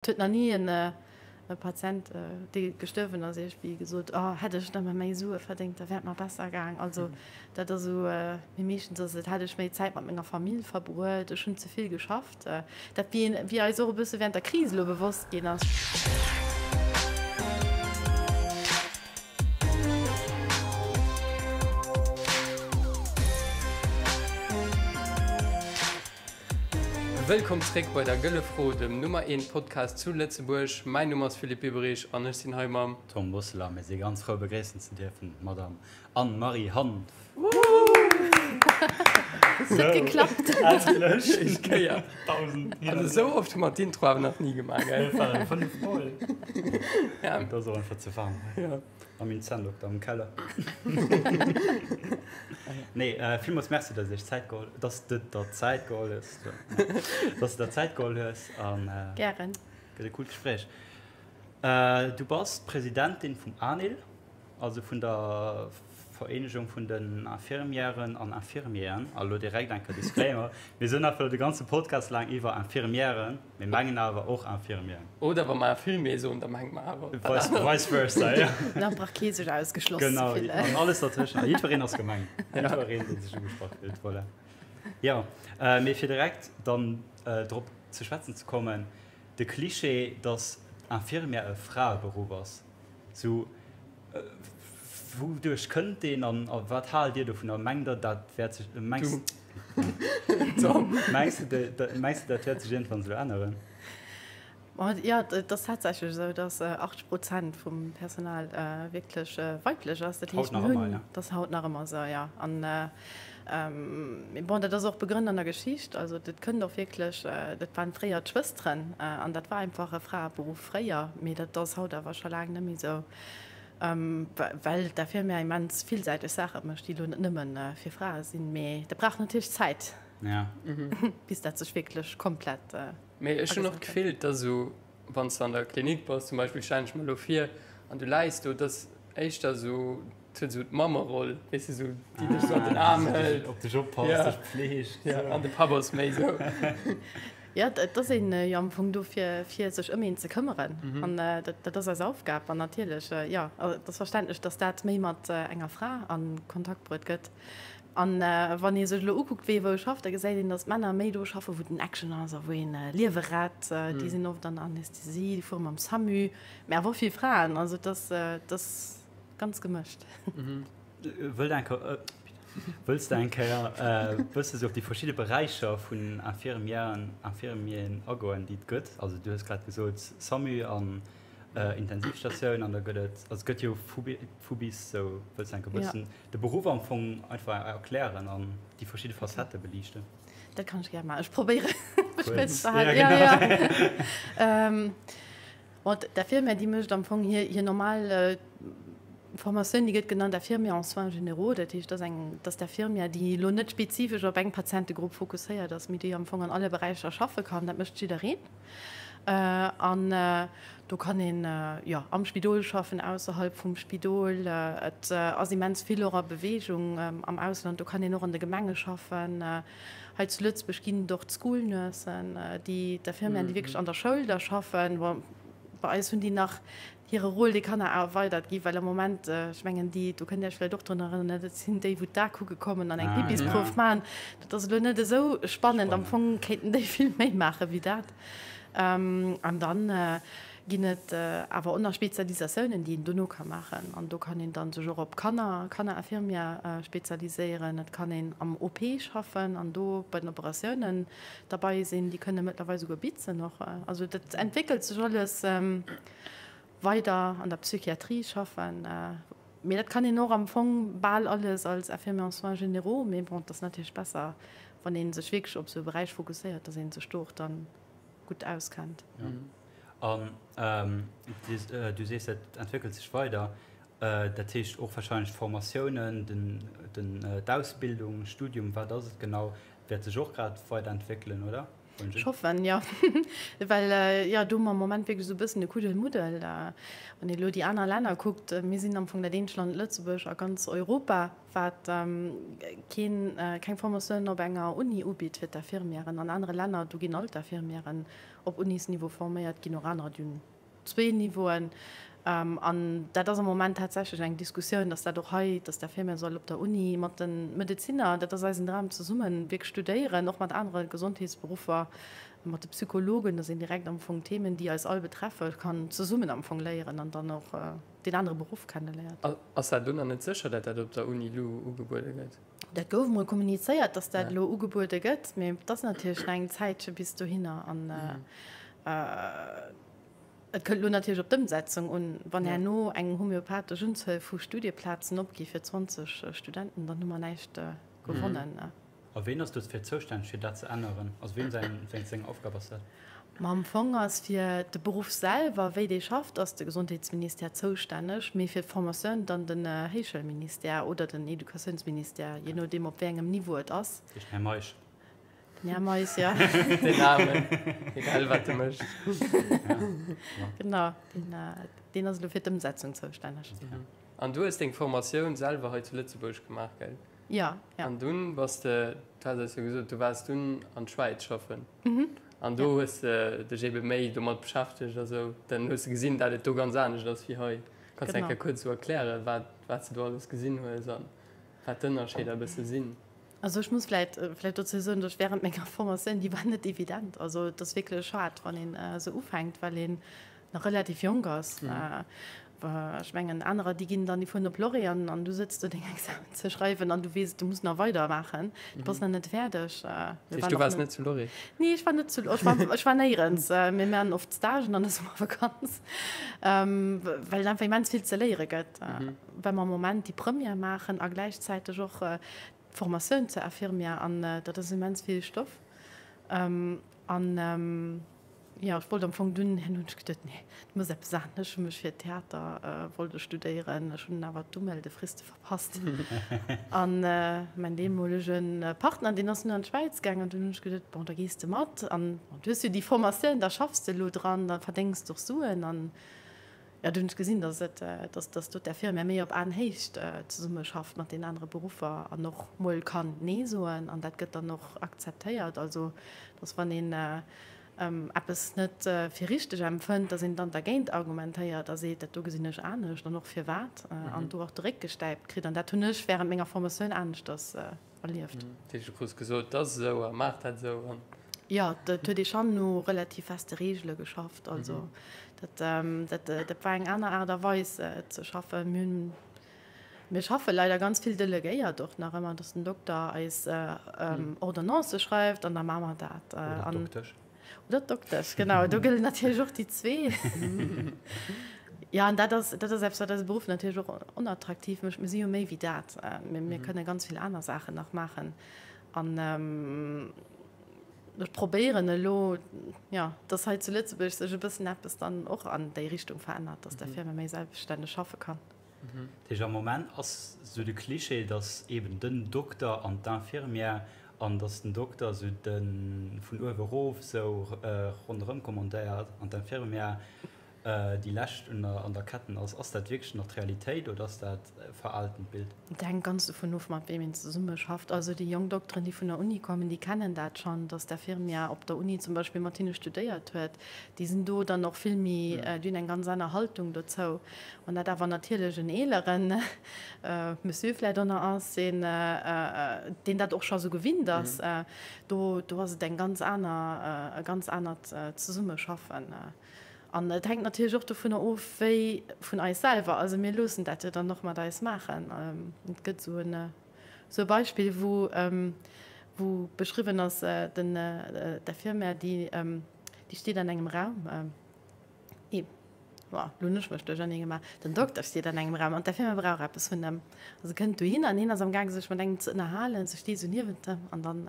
Et huet nach ni en Patient, dee gestuerwen ass, iergendwéi gesot, Oh, hätt ech nëmme méi Sue verdéngt, da wär et mer besser gaang. Also dat ass esou, mee meeschtens ass et, Hätt ech méi Zäit mat menger Famill verbruet, ech hunn ze vill geschafft. Dat wéi eis och e bësse während der Kris elo bewosst ginn ass. Wëllkomm zréck bei der Gëlle Fro, dem Nummer eent Podcast zu Lëtzebuerg. Mäin Numm ass Philippe Biberich an ech sinn hei mam. Tom Bosseler. Mir si ganz frou begréissen ze dierfen d'Madame Anne-Marie Hanff. Et huet geklappt. Endlech eng Kéier. Also esou oft hu mer d'Intro awer nach ni gemaach, gell? Dat waren 5 Mol. Ja. Et ass och einfach ze waarm hei. Ja. A meng Zänndokter am Keller. Nee, villmools Merci, dass Iech Zäit geholl, dass de der Zäit geholl hues, dass de der Zäit geholl hues an Gären. Gëtt e coolt Gespréich. Du bass d'Presidentin vum ANIL, also vun der Vereenegung vun den Infirmièren an Infirmieren. A lo direkt eng Kéier Disclaimer, Mir soen einfach lo de ganze Podcast laang iwwer Infirmièren. Mir mengen awer och Infirmieren. Oder wa mer Infirmier soen, da menge mer awer wat aneres. Vice versa, jo. Da brauch kee sech ausgeschloss ze fillen. Genau, an alles dertëschent. A jiddwereen ass gemengt. Jiddwereen, dee sech ugesprach fillt, voilà. Jo, mee fir direkt dann drop ze schwätzen ze kommen, de Cliché, dass Infirmière e Fraeberuff ass, sou, Wouduerch kënnt deen an wat haalt Dir dovunner? Mengt Der dat wäert sech, mengs mengs de mengs de dat wäert sech iergendwann esou änneren? Jo, et ass tatsächlech esou, datt 80 Prozent vum Personal wierklech weiblech ass. Dat heescht, mir hunn, dat ass haut nach ëmmer esou, jo. An mee bon, dat ass och begrënnt an der Geschicht. Also dat kënnt och wierklech, dat waren fréier d'Schwësteren an dat war einfach e Fraeberuff fréier, mee dat ass haut awer scho laang net méi esou. Well d'Infirmière immens villsäiteg Saache mécht, déi elo net nëmme fir Frae sinn. Mee dat brauch natierlech Zäit, bis dat sech wierklech komplett. Mee ech hunn och d'Gefill, dass esou, wann s de an der Klinik bass zum Beispill, stellen ech mer elo vir, an du läis do, dass éischter esou, et huet esou d'Mammeroll, weess de, esou déi dech esou an den Aarm hëlt. Op dech oppasst, dech pfleegt. An de Papp ass méi esou. Jo, et ass een jo am Fong do fir fir sech ëm een ze këmmeren an dat ass eis Aufgab. An natierlech, jo, et ass verständlech, datt dat méi mat enger Fra a Kontakt bruet gëtt. An wann ee sech elo ukuckt, wee wou schafft, da gesäit een, datt d'Männer méi do schaffen, wou den Action ass a wou een Liewe rett. Déi sinn oft an der Anästhesie, déi fuere mam Samu, mä awer och vill Fraen. Also et ass, et ass ganz gemëscht. Wëllt eng Wëlls de eng Kéier e bësse sou op déi verschidde Beräicher vun Infirmièren, Infirmieren agoen, déi et gëtt? Also du hues grad gesot SAMU an Intensivstatioun an da gëtt et, also et gëtt jo vu vu bis sou. Wëlls de eng Kéier e bëssen de Beruff am Fong einfach erklären an déi verschidde Facettë beliichten? Dat kann ech gär maachen. Ech probéiere mech kuerz ze halen. Ja, ja. Bon, d'Infirmière, déi mécht am Fong hir, hir normal Formatioun, déi gëtt genannt Infirmière en soins généraux. Dat heescht, dat ass eng, dat ass d'Infirmière, déi elo net spezifesch op eng Patientegrupp fokusséiert ass, mee déi am Fong an alle Beräicher schaffe kann. Dat mécht jiddereen. An do kann een, jo, am Spidol schaffen, ausserhalb vum Spidol. Et ass immens vill och a Beweegung am Ausland. Do kann een och an de Gemenge schaffen. Hei zu Lëtzebuerg ginn et och d'School Nursen, déi d'Infirmieren, déi wierklech an der Schoul da schaffen. Bon, bei eis hunn déi nach hire Rôle de Kanner erweidert gi, well am Moment, ech mengen déi, do kënnt Dir Iech vläicht och drun erënneren, dat sinn déi, wou d'A kucke kommen an eng Pippisprouf maachen. Dat ass elo net esou spannend. Am Fong kéinten déi vill méi maache wéi dat. An dann ginn et awer och nach Spezialisatiounen, déi een dono ka maachen. An do kann een dann sech och op Kanner, Kannerinfirmière spezialiséieren. Et kann een am OP schaffen an do bei den Operatiounen derbei sinn. Déi kënne mëttlerweil souguer bitzen och. Also dat entwéckelt sech alles weider. An der Psychiatrie schaffen. Mee dat kann een och am Fong bal alles als Infirmier en soins généraux. Mee bon, et ass natierlech besser, wann ee sech wierklech op esou e Beräich fokusséiert, dass ee sech do och dann gutt auskennt. An du sees, dat entwéckelt sech weider. Dat heescht och warscheinlech d'Formatiounen, d'Ausbildung, Studium, wat ass et genau, wäert sech och grad weiderentwéckelen, oder? Ech hoffen, jo. Well, jo, do hu mer am Moment wierklech esou e bëssen e Kuddelmuddel. Wann ee elo déi aner Länner kuckt, mir sinn am Fong dat eenzegt Land, Lëtzebuerg, a ganz Europa, wat keen, keng Formatioun op enger Uni ubitt fir d'Infirmièren. An anere Länner, do ginn all d'Infirmièren op Unisniveau forméiert, ginn och anerer, déi hunn zwee Niveauen. An dat ass am Moment tatsächlech eng Diskussioun, dass dat och hei, dass d'Infirmière soll op der Uni mat de Medezinner, dat ass eisen Dram, zesumme wierklech studéieren, och mat anere Gesondheetsberuffer, mat de Psychologen, dass een direkt am Fong Themen, déi eis all betreffe kann, zesummen am Fong léieren an dann och deen anere Beruff kenneléiert. Ass dat elo nach net sécher, dat dat op der Uni elo ugebuede gëtt? Dat gouf emol kommunizéiert, dass dat elo ugebuede gëtt, mee et ass natierlech nach eng Zäitche bis dohinner. An et kënnt elo natierlech op d'Ëmsetzung un. Wann herno eng homöopathesch Unzuel vu Studieplazen opgi fir 20 Studenten, dann hu mer näischt gewonnen. A ween ass dofir zoustänneg, fir dat ze änneren? Also weem säin, seng Aufgab ass dat? Ma am Fong ass fir de Beruff selwer, wéi dee schafft, ass de Gesondheetsministère zoustänneg, mee fir d'Formatioun dann den Héichschoulministère oder den Educatiounsministère, je nodeem op wéi engem Niveau et ass. Dat heescht den Här Meisch. Den Här Meisch, ja. Deen Aarmen, egal wat e mécht. Genau, deen, deen ass elo fir d'Ëmsetzung zoustänneg. An du hues deng Formatioun selwer hei zu Lëtzebuerg gemaach, gell? Ja, ja. An dunn bass de, du has eis jo gesot, du waars dunn an d'Schwäiz schaffen. An do hues de dech ebe méi domat beschäftegt a sou. Dann hues de gesinn, dat et do ganz anescht ass wéi hei. Kanns de eng Kéier kuerz sou erklären, wat, wat s de do alles gesinn hues an wat d'Ënnerscheeder e bësse sinn? Also ech muss vläit, vläit dozou soen, datt ech während menger Formatioun, déi war net evident, also et ass wierklech schad, wann een esou ufänkt, well een nach relativ jonk ass. Ech mengen anerer, déi ginn dann, déi fueren op Lorry an an du sëtz do deng Examen ze schreiwen an du weess, du muss nach weidermaachen, du bass nach net fäerdeg. Dat heescht, du waars net zu Lorry? Nee, ech war net zu, ech war, ech war néierens. Mir maachen oft Stagen an der Summervakanz, well et einfach immens vill ze léiere gëtt, well mer am Moment déi Première maachen a gläichzäiteg och d'Formatioun zur Infirmière an dat ass immens vill Stoff. An jo, ech wollt am Fong dunn, hunn ech geduet, nee, du muss eppes anescht. Ech hu mech fir Theater wollt ech studéieren, ech hunn awer d'Umeldefriste verpasst. An mäin deemolege Partner, deen ass dunn an d'Schwäiz gaangen an dunn hunn ech geduet, bon, da gees de mat an du hues jo déi Formatioun, da schaffs de elo dran, da verdéngs de och Suen. An Jo, do hunn ech gesinn, dass et, dass, dass do d'Infirmière méi op Aenhéicht zesummeschafft mat den anere Beruffer an och mol kann Nee soen an dat gëtt dann och akzeptéiert. Also, dass wann een eppes net fir richteg empfënnt, dass een dann dergéint argumentéiert a seet, dat do gesinn ech anescht an och firwat an do och de Réck gestäipt kritt. An dat hunn ech während menger Formatioun aneschters erlieft. Dat heescht, du krus gesot, dat ass esou a maach dat esou an. Jo, dat huet ee schonn no relativ feste Reegele geschafft. Also dat, dat, dat war eng aner Aart a Weis ze schaffen. Mir hunn, mir schaffe leider ganz vill delegéiert och nach ëmmer, dass den Dokter eis Ordonnancë schreift an da maache mer dat. Oder d'Doktesch. Oder d'Doktesch, genau. Do gëllen natierlech och déi zwee. Jo, an dat ass, dat ass eppes, wat eise Beruff natierlech och onattraktiv mécht. Mir si jo méi wéi dat. Mir, mir kënne ganz vill aner Saachen nach maachen. An ech probéieren elo, jo, dass hei zu Lëtzebuerg sech e bëssen eppes dann och an déi Richtung verännert, dass d'Infirmière méi selbststänneg schaffe kann. Dat heescht, am Moment ass esou de Cliché, datt eeben den Dokter an d'Infirmière an datt den Dokter esou de vun uewe erof esou ronderëm kommandéiert an d'Infirmière déi lescht un der an der Ketten ass. Ass dat wierklech nach d'Realitéit oder ass dat e veraaltent Bild? Et hänkt ganz dovun of, mat weem een zesummeschafft. Also déi jonk Dokteren, déi vun der Uni kommen, déi kennen dat schonn, datt d'Infirmière op der Uni zum Beispill mat hinne studéiert huet. Déi sinn do dann och vill méi, déi hunn eng ganz aner Haltung dozou. Wann dat awer natierlech en eelere Monsieur vläicht och nach ass, deen, deen dat och scho sou gewinnt ass, do, do ass et eng ganz aner, e ganz anert Zesummeschaffen. An et hänkt natierlech och dovunner of, wéi vun eis selwer, also mir loossen dat jo dann och mat eis maachen. Et gëtt esou en, esou e Beispill, wou, wou beschriwwen ass, den, d'Infirmière, déi, déi steet an engem Raum, Nee, boah, lo hunn ech mech duerchernee gemaach. Den Dokter steet an engem Raum an d'Infirmière brauch eppes vun em. A se kënnt dohin an hien ass am Gaang sech mat engem ze ënnerhalen. Se steet esou niewent em an dann,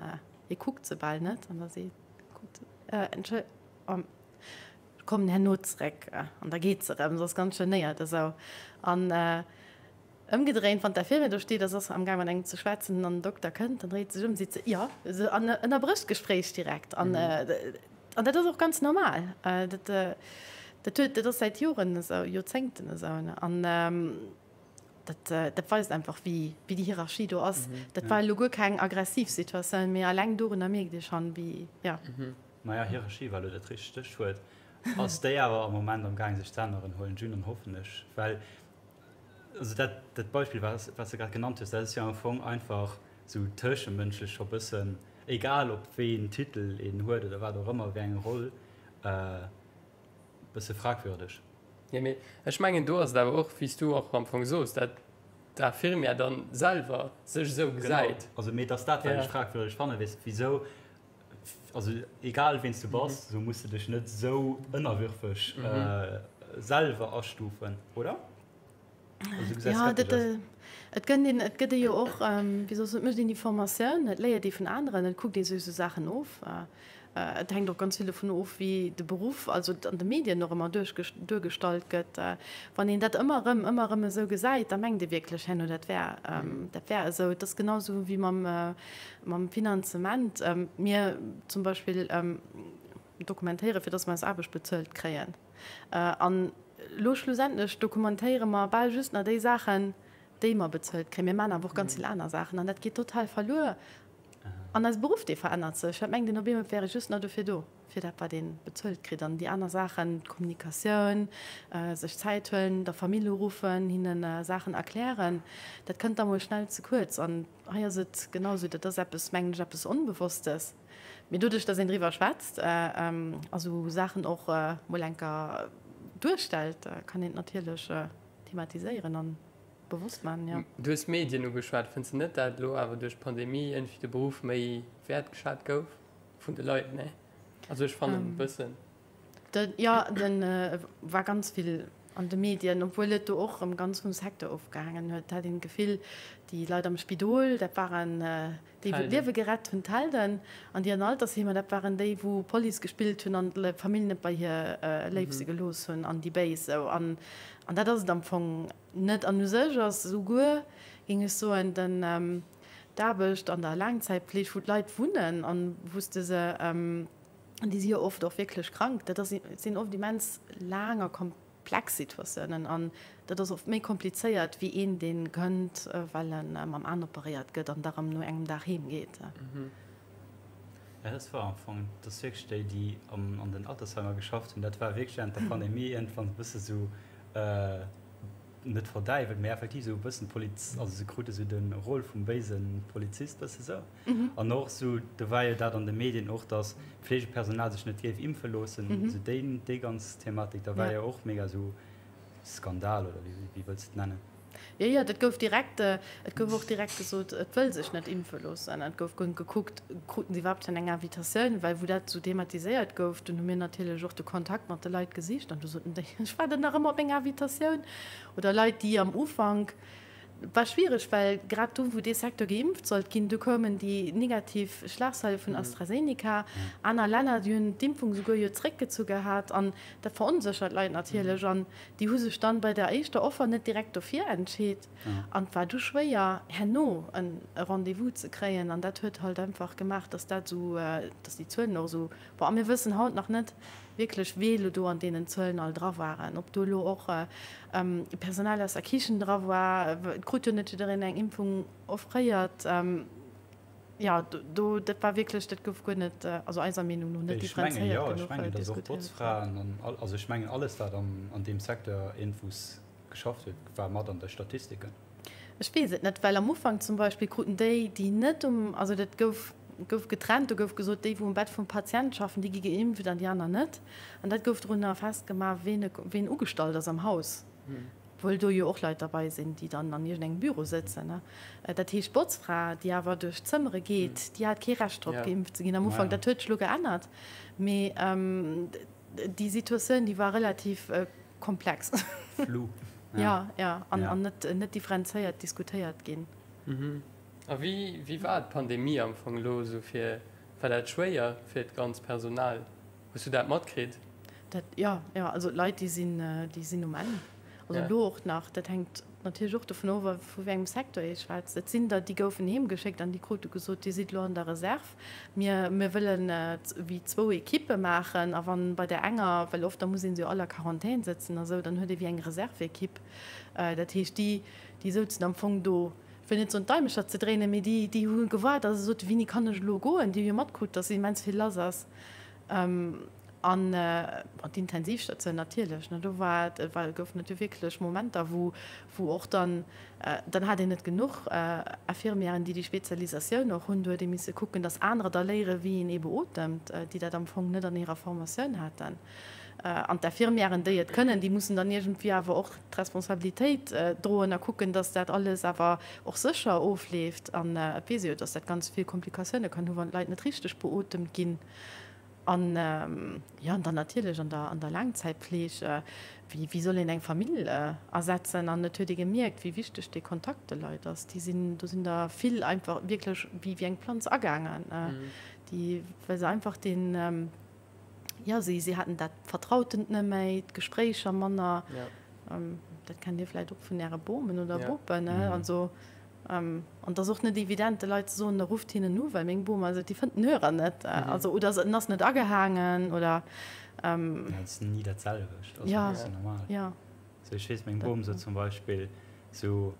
hie kuckt se bal net an da seet, kuckt se, Äh, entschëll, ech kommen herno zeréck. An da geet se erëm, se ass ganz genéiert esou. An. Ëmgedréint, wann d'Infirmière do steet a se ass amgaang mat engem ze schwätzen an den Dokter kënnt, dann dréit se sech ëm, seet se, Jo, se an ënnerbrécht d'Gespréich direkt. An an dat ass och ganz normal. Dat dat huet dat ass säit Joren esou, Joerzéngten esou. An dat dat weist einfach, wéi wéi déi Hierarchie do ass. Dat war elo guer keng aggressiv Situatioun, mee alleng dorunner mierkt ee schonn, wéi, jo. Maja, Hierarchie war elo dat richtegt Stéchwuert. Ass déi awer am Moment amgaang sech z'änneren, huelen ech un an hoffen ech, well Also dat, dat Beispill, wat, wat s de grad genannt hues, dat ass jo am Fong einfach sou tëschemënschlech scho bëssen, egal op wéi een Titel een huet oder wat och ëmmer, wéi eng Roll, bësse fragwürdeg. Jo, mee ech mengen, do ass et awer och, wéi s du och am Fong soos, dat d'Infirmière dann selwer sech esou gesäit. Genau, also mee et ass dat, wat ech fragwürdeg fannen, weess de, wisou, also egal ween s du bass, sou muss de dech net sou ënnerwürfeg selwer astufen, oder? Also du gesäis Ja, dat, skeptesch aus. et gënnt een, et gëtt ee jo och, wéi soll ech soen, et mécht een déi Formatioun, et léiert ee vun aneren, et kuckt ee sech esou Saachen of. Et hänkt och ganz vill dovun of, wéi de Beruff, also an de Medien och ëmmer duergestallt gëtt. Wann een dat ëmmer erëm, ëmmer erëm esou gesäit, da mengt ee wierklech herno, dat wär, dat wär esou. Et ass genau esou wéi mam, mam Finanzement. Mir zum Beispill dokumentéiere fir datt mer eis Aarbecht bezuelt kréien. An elo schlussendlech dokumentéiere mer bal just nach déi Saachen, déi mer bezuelt kréien. Mir maachen awer och ganz vill aner Saachen an dat geet total verluer. An eise Beruff, dee verännert sech. Dat mengt een op eemol, et wär ee just nach dofir do, fir dat, wat ee bezuelt kritt. An déi aner Saachen, d'Kommunikatioun, sech Zäit huelen, der Famill uruffen, hinne Saachen erklären, dat kënnt da mol schnell ze kuerz. An hei ass et genau esou. Dat ass eppes, mengen ech, eppes Onbewosstes. Mee doduerch, datt een driwwer schwätzt a sou Saachen och mol enker duerstellt, kann een et natierlech thematiséieren an Bewosst man, jo. Du hues d'Medien ugeschwat. Fënns de net, dat elo awer duerch d'Pandemie iergendwéi de Beruff méi wäertgeschat gouf vun de Leit? Nee? Also ech fannen e bëssen. Jo, de war ganz vill an de Medien, obwuel et do och erëm ganz vum Secteur ofgehaangen huet. Et hat een d'Gefill, déi Leit am Spidol, dat waren déi, wou d'Liewe gerett hunn, d'Helden, an déi an Altersheemer, dat waren déi, wou Police gespillt hunn an d'Famill net bei hir Léifste gelooss hunn an déi Béis. Esou. An dat ass et am Fong Net an u sech ass esouguer, géing ech soen, den d'Aarbecht an der Laangzäitpfleg, wou d'Leit wunnen an wou s de se, an déi si jo oft och wierklech krank, dat ass, sinn oft immens laang a komplex Situatiounen an dat ass oft méi komplizéiert wéi een, dee kënnt, well e mam Aen operéiert gëtt an da rëm no engem Dag heem geet. Ja, dat war am Fong, dat ass wierklech déi, déi an den Altersheimer geschafft hunn, dat war wierklech während der Pandemie iergendwann e bësse sou, net verdäiwelt, mee effektiv esou e bëssen d'Poliz, also se krut esou de Rôle vum béise Polizist bësse sou. An och esou, do war jo dat an de Medien och, datt d'Fleegepersonal sech net géif impfe loossen, esou déi, déi ganz Thematik, da war jo och mega esou Skandal oder wéi, wéi wëlls de et nennen? Jo, jo, dat gouf direkt, et gouf och direkt gesot, et wëll sech net impfe loossen. Et gouf gekuckt, kruten se iwwerhaapt schonn eng Invitatioun, well wou dat esou thematiséiert gouf, dunn hu mir natierlech och de Kontakt mat de Leit gesicht an du soten déi, ech waarden nach ëmmer op meng Invitatioun. Oder Leit, déi am Ufank, et war schwiereg, well grad do, wou dee Secteur geimpft sollt ginn, du koumen déi negativ Schlagzeile vun AstraZeneca. Aner Länner, déi hunn d'Impfung souguer jo zréckgezu gehat an dat veronséchert d'Leit natierlech. An Déi hu sech dann bei der éischter Offer net direkt dofir entscheet an et war du schwéier herno e Rendez-vous ze kréien an dat huet halt einfach gemaach, dass dat esou, dass déi Zuelen och esou, bon a mir wëssen haut nach net wierklech wee elo do an deenen Zuelen all dra waren, ob do elo och Personal aus der Kichen dra war, et krut jo net jiddereen eng Impfung offréiert. Jo, do, dat war wierklech, dat gouf guer net, also eiser Meenung no net Ech mengen differenzéiert jo, ech genuch mengen, dass och diskutéiert. Botzfraen an all, also ech mengen alles wat an an deem Secteur iergendwous geschafft huet, war mat an de Statistiken. Ech weess et net, well am Ufank zum Beispill kruten déi, déi net um, also dat gouf gouf getrennt, do gouf gesot, déi wou um Bett vum Patient schaffen, déi gi geimpft an déi aner net. An dat gouf drunner festgemaach, ween ween ugestallt ass am Haus. Obwuel do jo och Leit derbei sinn, déi dann an iergendengem Büro sëtzen. Dat heescht, d'Botzfra, déi awer duerch d'Zëmmere geet, déi hat kee Recht drop, geimpft ze ginn am Ufank. Dat huet sech elo geännert, mee déi Situatioun, déi war relativ komplex. Flou. Jo, jo, an net differenzéiert diskutéiert ginn. A wéi, wéi war d'Pandemie am Fong elo esou fir, war dat schwéier fir d'ganz Personal? Hues du dat matkritt? Dat, jo, jo, also d'Leit, déi sinn, déi sinn um Enn. Also elo och nach. Dat hänkt natierlech och dovun of, vu wéi engem Secteur ee schwätzt. Et sinn der, déi goufen heem geschéckt an déi krute gesot, Dir sidd elo an der Reserve. Mir, mir wëllen wéi zwou Ekippe maachen a wann bei där enger, well oft da muss ee jo all a Quarantän sëtzen a sou, dann huet ee wéi eng Reserveekipp. Dat heescht, déi, déi souzen am Fong do, ech wëll net soen d'Daimecher ze dréinen, mee déi, déi hu gewaart a se soten, Wéini kann ech elo goen? Déi hu jo matkrut, datt immens vill lass ass. An d'Intensivstatioun natierlech, ne, do war et, war, goufen et jo wierklech Momenter, wou, wou och dann, dann hat een net genuch Infirmièren, déi déi Spezialisatioun och hunn. Do huet ee misse kucken, datt anerer da léieren, wéi een ee beotemt, déi dat am Fong net an hirer Formatioun haten. An d'Infirmièren, déi et kënnen, déi mussen dann iergendwéi awer och d'Responsabilitéit droen a kucken, datt dat alles awer och sécher ofleeft. An et weess ee jo, datt dat ganz vill Komplikatioune kann hunn, wann d'Leit net richteg beotemt ginn. An, jo, an dann natierlech an der, an der Laangzäitpfleg, wéi, wéi soll een eng Famill ersetzen? An et huet ee gemierkt, wéi wichteg dee Kontakt de Leit ass. Déi sinn, do sinn der vill einfach wierklech wéi, wéi eng Planz agaangen, déi, well se einfach deen, jo, si, si haten dat Vertrautent net méi, d'Gespréicher manner. Dat kennt Dir vläicht och vun Äre Bomen oder Bopen, also. An et ass och net evident, de Leit ze soen, rufft hinnen u, well meng Bom, also déi fënnt den Hörer net. Also oder en ass net agehaangen oder. Ja, et ass ni dat selwecht, also dat ass jo normal. Ja. Sou ech weess, meng Bom sot zum Beispill sou,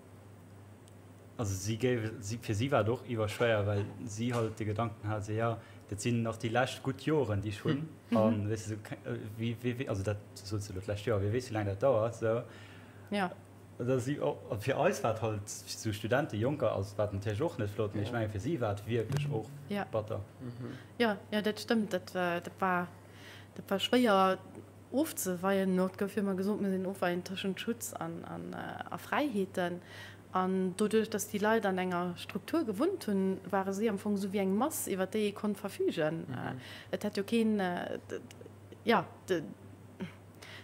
also si géif, si, fir si war et och iwwerschwéier, well si halt de Gedanken hat, sou jo, dat sinn nach déi lescht gutt Joren, déi ech hunn, an weess de sou, wie, wie, wie, also dat sot se elo d'lescht Joer, wie weess, wéi laang dat dauert, sou. Ja. Da si och, fir eis war et halt, sou Studenten, Jonker, also war et natierlech och net flott, mee ech menge fir si war et wierklech och batter. Jo, jo, dat stëmmt. Dat war, dat war schwéier ofzeweien. Et gouf jo ëmmer gesot, mir sinn ofweien tëschent Schutz an a Fräiheeten. An doduerch, datt déi Leit an enger Struktur gewunnt hunn, ware si am Fong esou wéi eng Mass, iwwer déi ee konnt verfügen. Et hätt jo keen, jo,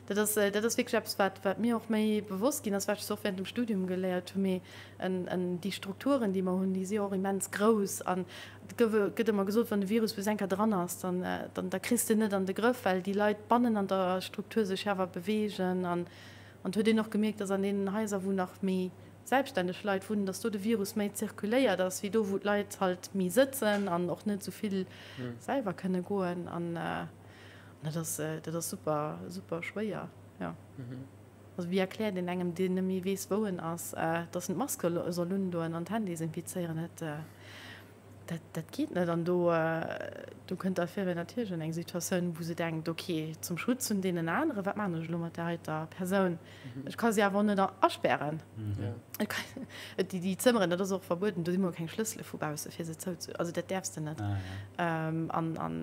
Dat ass, dat ass wierklech eppes, wat, wat mir och méi bewosst ginn ass, wat ech och während dem Studium geléiert hunn. Mee en, en, déi Strukturen, déi mer hunn, déi si jo och immens grouss. An et gouf, gëtt ëmmer gesot, wann de Virus bis eng Kéier dran ass, dann, dann, da kriss de en net an de Grëff, well déi Leit bannen an der Struktur sech awer beweegen. An, an et huet een och gemierkt, dass an deenen Haiser, wou nach méi selbststänneg Leit wunnen, dass do de Virus méi zirkuléiert ass, wéi do, wou d'Leit halt méi sëtzen an och net esou vill selwer kënne goen. An, Dat ass, dat ass super, super schwéier, jo. Also wéi erkläert een engem, deen net méi weess, wou en ass, dass en d'Mask soll undoen an d'Hänn desinfizéieren? Dat, dat, dat geet net. An do, do kënnt d'Affäre natierlech an eng Situatioun, wou se denkt, ok, zum Schutz vun deenen aneren, wat maachen ech elo mat där heiter Persoun? Ech ka si awer och net aspären. Déi, déi Zëmmeren, dat ass och verbueden, do si mol keng Schlëssele vu bausse fir se zou ze, also dat däerfs de net. An, an.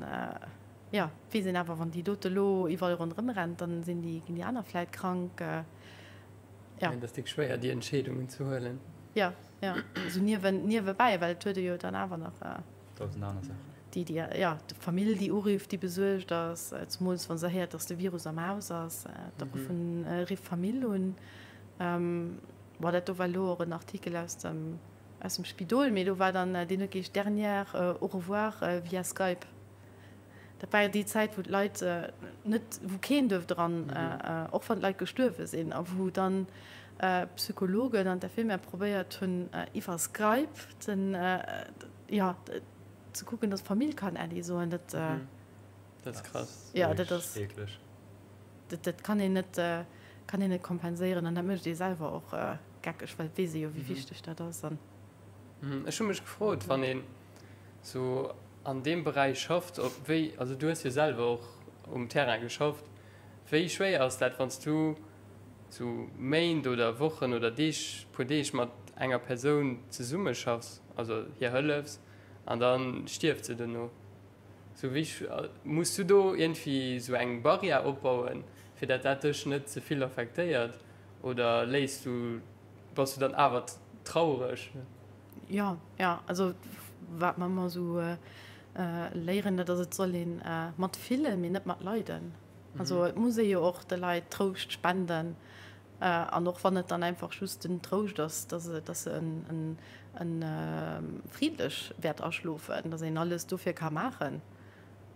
Jo, weess een awer, wann déi dote lo iwwerall ronderëm rennt, dann sinn déi, ginn déi aner vläit krank. Jo. Et ass déck schwéier, déi Entscheedungen ze huelen. Jo, jo, esou niewen, niewebäi, well et huet ee jo dann awer nach. Dausend aner Saachen. Déi, déi, jo, d'Famill, déi urifft, déi besuergt ass, zemools wa se héiert, dass de Virus am Haus ass, da ruffen, rifft d'Famill un. Bon, dat do war elo och en Artikel aus dem, aus dem Spidol, mee do war dann, deen huet geheescht Dernière au revoir via Skype. Dat war jo déi Zäit, wou d'Leit net, wou keen duerft eran, och wann d'Leit gestuerwe sinn, a wou dann Psychologen an d'Infirmière probéiert hunn, iwwer Skype den, jo, ze kucken, datt d'Famill kann Äddi soen. Dat. Dat ass krass. Jo, dat ass. Eekleg. Dat kann een net, kann een net kompenséieren an dat mécht ee selwer och geckeg, well et weess ee jo, wéi wichteg dat ass. An. Ech hu mech gefrot, wann een sou an deem Beräich schafft, ob wéi, also du hues jo selwer och um Terrain geschafft, wéi schwéier ass dat, wann s du sou Méint oder Wochen oder Deeg, puer Deeg mat enger Persoun zesummeschaffs, also hir hëllefs an da stierft se duerno? Sou wéi, muss du do iergendwéi sou eng Barrière opbauen, fir dat dat dech net ze vill affektéiert oder léiss du, bass du dann awer traureg? Jo, jo, also wat mer ëmmer esou léieren, dat ass, et soll ee mat fillen, mee net mat leiden. Also et muss ee jo och de Leit Trouscht spenden an och wann et dann einfach just den Trouscht ass, dass se, dass se en friddlech wäert aschlofen, dass een alles dofir ka maachen.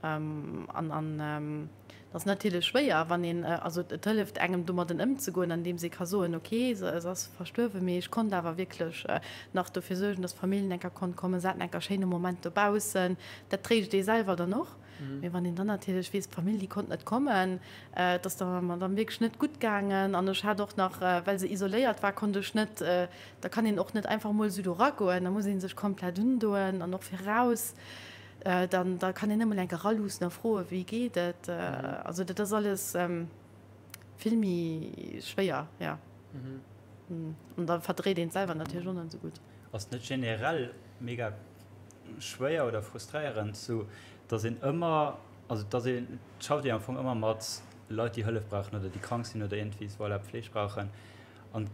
An an et ass natierlech schwéier, wann een, also et hëlleft engem domadden ëmzegoen, andeems ee ka soen, ok, se ass verstuerwen, mee ech konnt awer wierklech nach dofir suergen, datt d'Famill enker konnt kommen, se haten enker schéine Moment dobaussen. Dat tréischt ee selwer dann och. Mee wann een dann natierlech weess, d'Famill, déi konnt net kommen, et ass der Madame wierklech net gutt gaangen an ech hat och nach, well se isoléiert war, konnt ech net, da kann een och net einfach emol esou do eragoen, da muss ee sech komplett undoen an och fir eraus. Dann da kann een nëmmen eng Kéier eraluussen a froen, wéi geet et. Also dat ass alles vill méi schwéier, jo. An da verdréit een et selwer natierlech och net esou gutt. Ass et net generell mega schwéier oder frustréierend, sou datt een ëmmer, also datt een, et schafft ee am Fong ëmmer mat Leit, déi Hëllef brauchen oder déi krank sinn oder iergendwéi, voilà, Pfleg brauchen an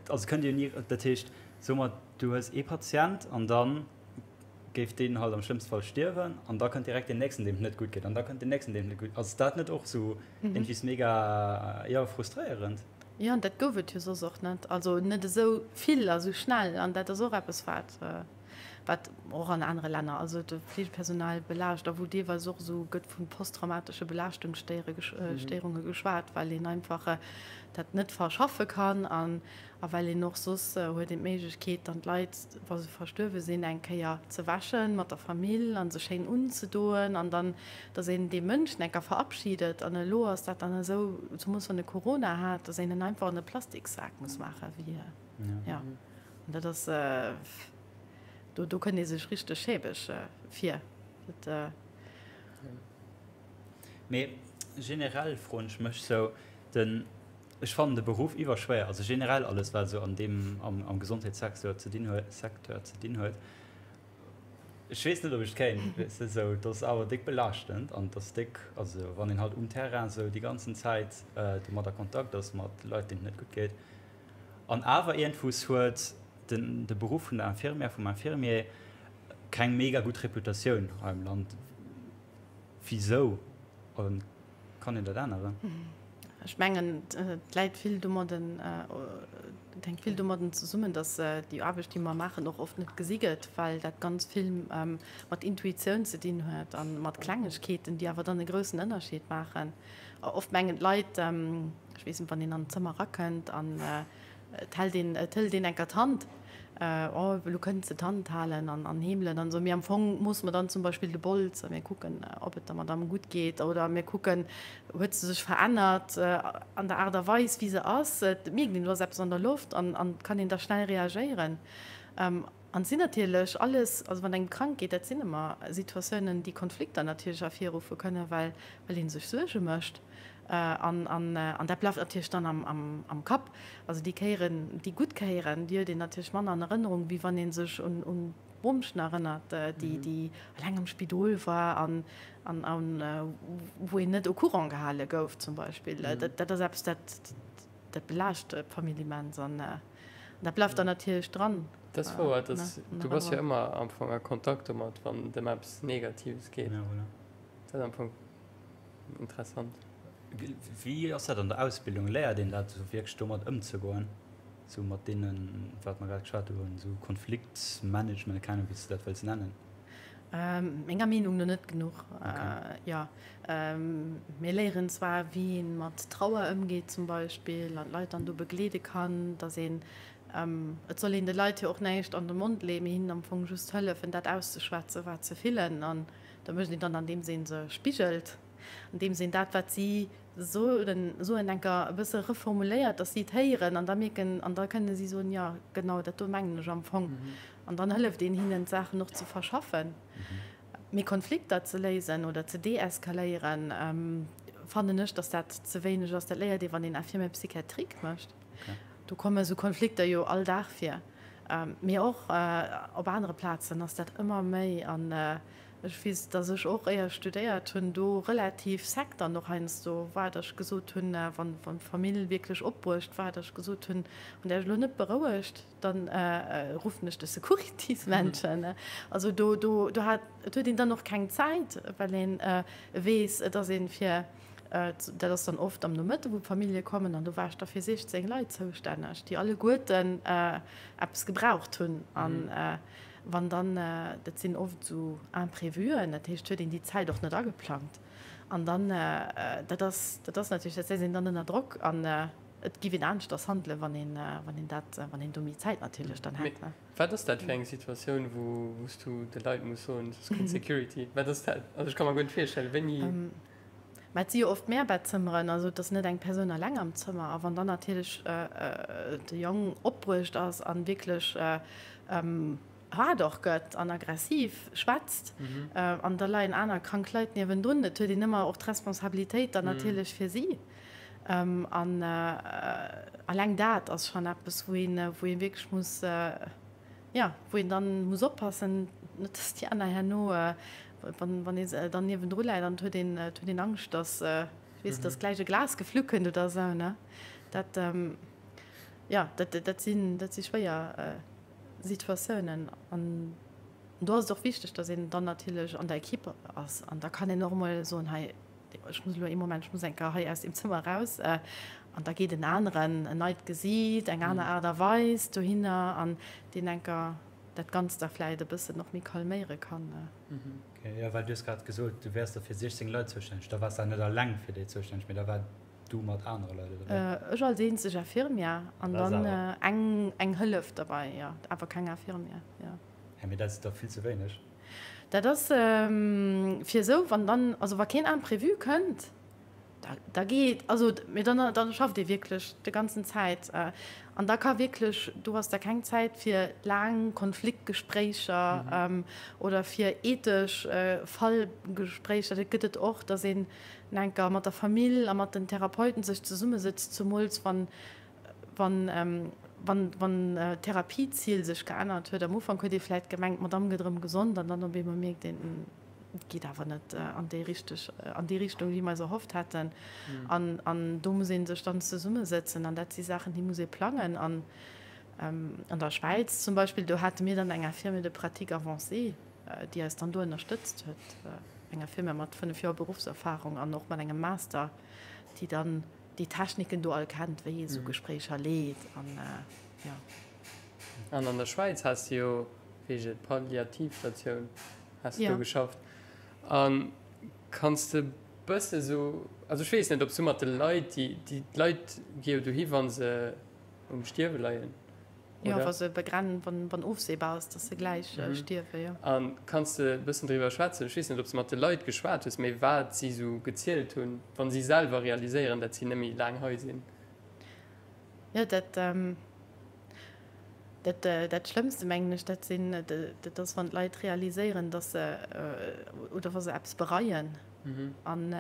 also kënnt dir jo ni, dat heescht, soe mer, du hues ee Patient an dann géif deen halt am schlëmmste Fall stierwen an da kënnt direkt deen nächsten, deem et net gutt geet an da kënnt deen nächsten, deem et net gutt. Ass dat net och sou iergendwéi mega, jo, frustréierend? Jo, an dat gouf et jo soss och net, also net esou vill a sou schnell. An dat ass och eppes, wat, wat och an anere Länner, also de Fleegepersonal belaascht a wou deelweis och esou gëtt vu posttraumatesche Belaaschtungsstéiere, Stéierunge geschwat, well een einfach dat net verschaffe kann an A well een och soss huet een d'Méiglechkeet dann d'Leit, wa se verstuerwe sinn, eng Kéier ze wäschen mat der Famill an se schéin unzedoen an dann, dass een dee Mënsch eng Kéier verabschiedet. An elo ass dat dann esou, zemoos wann e Corona hat, dass een en einfach an e Plastikssak muss maachen, wéi, jo. An dat ass, do, do kënnt ee sech richteg schäbeg vir. Dat. Mee generell froen ech mech sou, den. Ech fannen de Beruff iwwerschwéier, also generell alles wat esou an deem am Gesondheetssecteur ze dinn huet, Secteur ze dinn huet. Ech weess net ob ech et kéint, weess de, esou et ass awer déck belaaschtend an et ass déck, also wann een halt um Terrain esou déi ganzen Zäit domat a Kontakt ass mat Leit deenen et net gutt geet an awer iergendwous huet den de Beruff vun der Infirmière, vum Infirmier keng mega gutt Reputatioun hei am Land. Wisou? Kann een dat änneren? Ech mengen, et läit vill domadden, et hänkt vill domadden zesummen, datt déi Aarbecht, déi mer maachen, och oft net gesi gëtt, well dat ganz vill mat Intuitioun ze dinn huet a mat Klengegkeeten, déi awer dann e groussen Ënnerscheed maachen. Oft mengen d'Leit, ech weess net, wann een an en Zëmmer erakënnt an Et hält een, et hëlt een enker d'Hand, oh, elo kënnt se d'Hand halen an, an heemelen an esou. Mee am Fong moosse mer dann zum Beispill de Bols a mir kucken, ob et der Madamm gutt geet oder mir kucken, huet se sech verännert an der Aart a Weis, wéi se ass. Et mierkt een, do ass eppes an der Loft an, an et kann een da schnell reagéieren. An et sinn natierlech alles, also wann engem krank geet, dat sinn ëmmer Situatiounen, déi Konflikter natierlech ervirruffe kënnen, well, well ee sech Suerge mécht. An dat bleift natierlech dann am Kapp. Also déi Kéieren, déi gutt Kéieren, déi huet een natierlech manner an Erënnerung, wéi wann ee sech un d'Bommchen erënnert, déi eleng am Spidol war an wou een net au courant gehale gouf zum Beispill. Dat ass eppes, dat belaascht d'Famill immens an dat bleift dann natierlech dran. Dat ass wouer, du bass jo ëmmer am Fong a Kontakt domat, wann et ëm eppes Negatives geet. Dat ass am Fong. Interessant. Wéi ass dat an der Ausbildung? Léiert een dat esou wierklech domat ëmzegoen, esou mat deenen, wat mer grad geschwat hunn, esou Konfliktmanagement, keng Ahnung wéi s de dat wëlls nennen? Menger Meenung no net genuch. Jo, mir léieren zwar wéi een mat Trauer ëmgeet zum Beispill an d'Leit dann do begleede kann, datt een, et soll een de Leit jo och näischt an de Mond leeën, mee hinnen am Fong just hëllefen dat auszeschwätzen wat se fillen an Dat mécht een dann, andeems ee se spigelt, andeems een dat, wat si soen, soen enker e bësse reformuléiert, dass si et héieren an da mierken, an da kënne si soen, jo genau dat do mengen ech am Fong. An dann hëlleft een hinnen, d'Saachen och ze verschaffen. Mee Konflikter ze léisen oder ze deeskaléieren, fannen ech, dass dat ze wéineg ass. Dat léiert ee, wann een Infirmière psychiatrique mécht. Do komme sou Konflikter jo all Dag vir. Mee och op anere Plazen ass dat ëmmer méi. An ech weess, datt ech och, éier ech studéiert hunn, do relativ sec dann och heiansdo war, datt ech gesot hunn, wann d'Famill wierklech opbruecht war, datt ech gesot hunn, Wann Der Iech elo net berouegt, da ruffen ech de Securities-Männchen. Also do, do, do hat, et huet een dann och keng Zäit, well ee weess, et ass ee fir Dat ass dann oft am Nomëtte wou d'Famillje kommen an do war ech da fir 16 Leit zoustänneg, déi alleguerten eppes gebraucht hunn. An. Wann dann, dat sinn oft esou Imprévuen, dat heescht, huet een déi Zäit och net ageplangt. An dann, dat ass, dat ass natierlech, dat setzt een dann ënner Drock an et giff een aneschters handelen, wann een, wann een dat, wann een do méi Zäit natierlech dann hätt. Mee wat ass dat fir eng Situatioun, wou, wou s du de Leit muss soen, soss kënnt d'Security? Wat ass dat? Also ech ka mer guer net virstellen, wéini. Mä et si jo oft Mehrbettzëmmeren, also et ass net eng Persoun eleng am Zëmmer. A wann dann natierlech de Jong opbruecht ass a wierklech haart och gëtt an aggressiv schwätzt an da leien aner krank Leit niewendrun, et huet een ëmmer och d'Responsabilitéit dann natierlech fir si. An eleng dat ass schonn eppes, wou een, wou ee wierklech muss, jo, wou een dann muss oppassen, net dass déi aner herno, wann, wann ee dann niewendru läit an et huet een, et huet een Angscht, dass, weess, dass gläich e Glas geflu kënnt oder esou, ne. Dat, jo, dat, dat sinn, dat si schwéier Situatiounen. An do ass et och wichteg, dass een dann natierlech an der Equipe ass an da kann een och emol soen, hei, ech muss elo ee Moment, ech muss eng Kéier hei aus deem Zëmmer eraus. An da geet en aneren, en neit Gesiit, eng aner Aart a Weis dohinner an deen eng Kéier dat Ganzt da vläicht e bëssen och méi calméiere kann. Ok, jo, well du hues grad gesot, du wäers da fir 16 Leit zoustänneg. Da waars de awer net eleng fir déi zoustänneg, mee da war du mat anere Leit, oder wéi? Ech als eenzeg Infirmière an dann eng, eng Hëllef derbei, jo, awer keng Infirmière, jo. Hä, mee dat ass dach vill ze wéineg. Dat ass fir esou, wann dann, also wa keen Imprévu kënnt, da, da geet, also, mee dann, dann schafft ee wierklech de ganzen Zäit. An da ka wierklech, do ass da keng Zäit fir laang Konfliktgespréicher oder fir ethesch Fallgespréicher. Dat gëtt et och, datt een enker mat der Famill a mat den Therapeuten sech zesummesëtzt, zumools wann, wann, wann, wann d'Therapiezil sech geännert huet. Am Ufank huet ee vläit gemengt, d'Madamm gëtt erëm gesond an dann op eemol mierkt een, et geet awer net an déi richteg, an déi Richtung, wéi mer eis erhofft haten. An, an do muss ee sech dann zesummesëtzen an dat si Saachen, déi muss ee plangen. An an der Schwäiz zum Beispill, do hate mir dann eng Infirmière de pratique avancée, déi eis dann do ënnerstëtzt huet, eng Infirmière mat 5 Joer Beruffserfahrung an och mat engem Master, déi dann déi Techniken do all kennt, wéi ee sou Gespréicher leet an jo. An an der Schwäiz has de jo, wéi heescht et, Palliativstatioun has de do geschafft. A kanns de bësse sou, also ech weess net, ob s du mat de Leit, déi, déi, d'Leit gi jo dohi wa se um Stierwe leien. Jo, wa se begrenn, wann, wann ofsehbar ass, dass se gläich stierwen, jo. A kanns de e bëssen driwwer schwätzen? Ech weess net, ob s de mat de Leit geschwat hues, mee wat si sou gezielt hunn, wa si selwer realiséieren, dat si net méi laang hei sinn. Jo, dat, dat, dat Schlëmmste, mengen ech, dat sinn, dat ass, wann d'Leit realiséieren, dass se, oder wa se eppes bereien. An,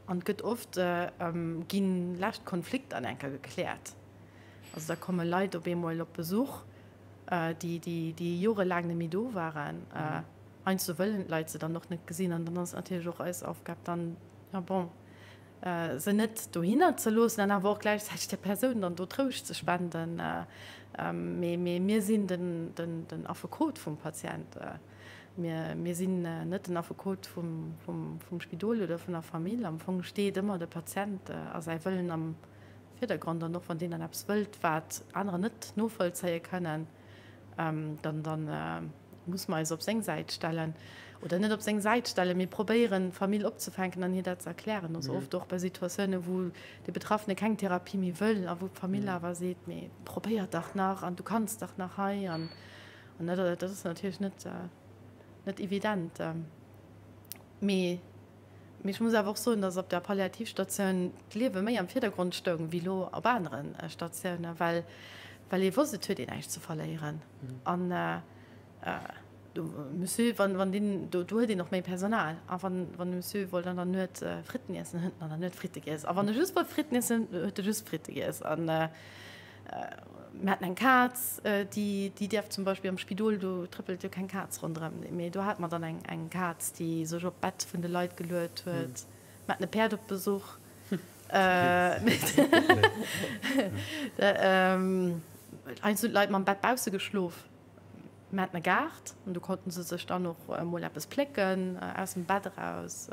An et gëtt oft, gi lescht Konflikter an enker gekläert. Also da komme Leit op eemol op Besuch, déi, déi jorelaang net méi do waren. Heiansdo wëllen d'Leit se dann och net gesinn an dann ass et natierlech och eis Aufgab dann, ja bon, se net dohinner ze loossen an awer och gläichzäiteg der Persoun dann do Trouscht ze spenden. Mee mir sinn den Affekot vum Patient. Mir sinn net den Affekot vum Spidol oder vun der Famill. Am Fong steet ëmmer de Patient a säi Wëllen am Virdergrond. An och wann deen dann eppes wëllt, wat anerer net novollzéie kënnen, dann muss mer eis op seng Säit stellen. Oder net op seng Säit stellen, mee probéieren, d'Famill opzefänken an hir dat ze erklären. Also oft och bei Situatiounen, wou de Betraffene keng Therapie méi wëll a wou d'Famill awer seet, mee probéier dach nach an du kanns dach nach hei. An dat ass natierlech net, net evident. Mee, mee ech muss awer och soen, dass op der Palliativstatioun d'Liewe méi am Virdergrond stoung wéi elo op anere Statiounen, well, well ee wosst, et huet een näischt ze verléieren. An do Monsieur, wann, wann deen, do, do huet een och méi Personal. A wann, wann de Monsieur wollt an der Nuet Fritten iessen, huet en an der Nuet Fritte giess. A wann e just wollt Fritten iessen, huet e just Fritte giess. An Mir haten eng Kaz, déi däerf zum Beispill am Spidol, do trëppelt jo keng Kaz ronderëm, mee do hate mer dann eng Kaz, déi sech op d'Bett vun de Leit geluet huet. Mir haten e Päerd op Besuch. Heiansdo hunn d'Leit mam Bett bausse geschlof. Mir haten e Gaart an do konnten se sech dann och emol eppes plécken aus dem Bett eraus.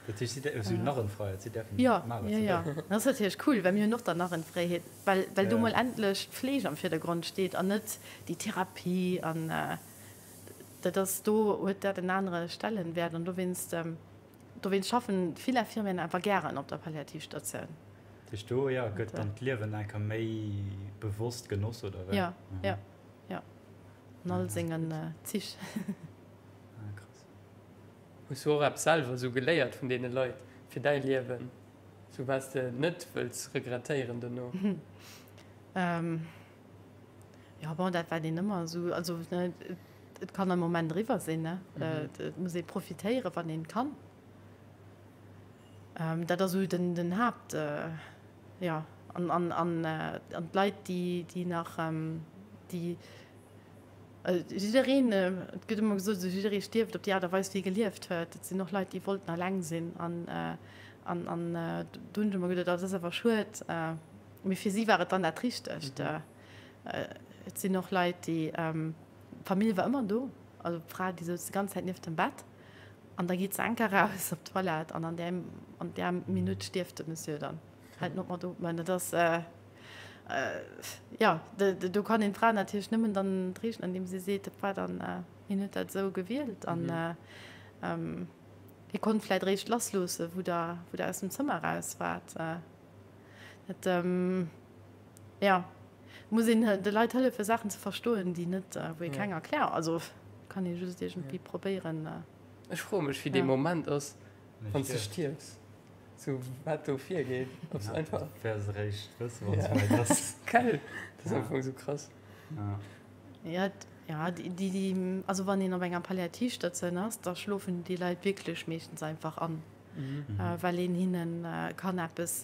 Dat heescht, si däerfen, si hunn Narrenfreiheet, si däerfen maachen, wat si wëllen. Jo, jo, dat ass natierlech cool, well mir hunn och dann Narrenfreiheet, well, well do mol endlech d'Fleeg am Virdergrond steet an net déi Therapie an dat ass, do huet dat en anere Stellenwert an dowéinst, dowéinst schaffen vill Infirmieren einfach gären op der Palliativstatioun. Dat heescht, do, jo, gëtt dann d'Liewen eng Kéier méi bewosst genoss, oder wéi? Jo, jo, jo, an all sengen Zich. Ah, krass. Hues du och eppes selwer esou geléiert vun deene Leit fir däi Liewen, sou wat s de net wëlls regrettéieren dono? Jo, bon, dat wat een ëmmer esou, also ne, et kann am Moment eriwwer sinn, ne, et muss ee profitéieren, wann een kann. Dat ass esou den, den Haapt, jo, an, an, an, an d'Leit, déi, déi nach, déi. Jiddereen, et gëtt ëmmer gesot, esou jidderee stierft op déi Aart a Weis, wéi e gelieft huet. Et sinn och Leit, déi wollten eleng sinn an an an do hunn ech ëmmer geduet, oh dat ass awer schued, mee fir si war et dann dat Richtegt. Et sinn och Leit, déi, d'Famill war ëmmer do, also d'Fra, déi souz déi ganz Zäit nieft dem Bett an da geet se eng Kéier raus op d'Toilette an an där an där Minutt stierft de Monsieur dann, hält op mat ootmen. Dat ass. Jo, do kann een d'Fra natierlech nëmmen dann tréischten, andeem si seet, dat war dann, hien huet dat esou gewielt an hie konnt vläicht eréischt lassloossen, wou Der, wou Der aus dem Zëmmer eraus waart. Dat, jo, muss een de Leit hëllefen, Saachen ze verstoen, déi net, wou ee keng Erklärung, also kann ee just iergendwéi probéieren. Ech froe mech, wéi dee Moment ass, wann s de stierfs. Sou wat do virgeet, ob se einfach. Dat wäers de réischt wëssen, wann et souwäit ass. Gell? Dat ass am Fong sou krass. Ja, ja, déi, déi, also wann een op enger Palliativstatioun ass, da schlofen déi Leit wierklech meeschtens einfach an, well een hinne kann eppes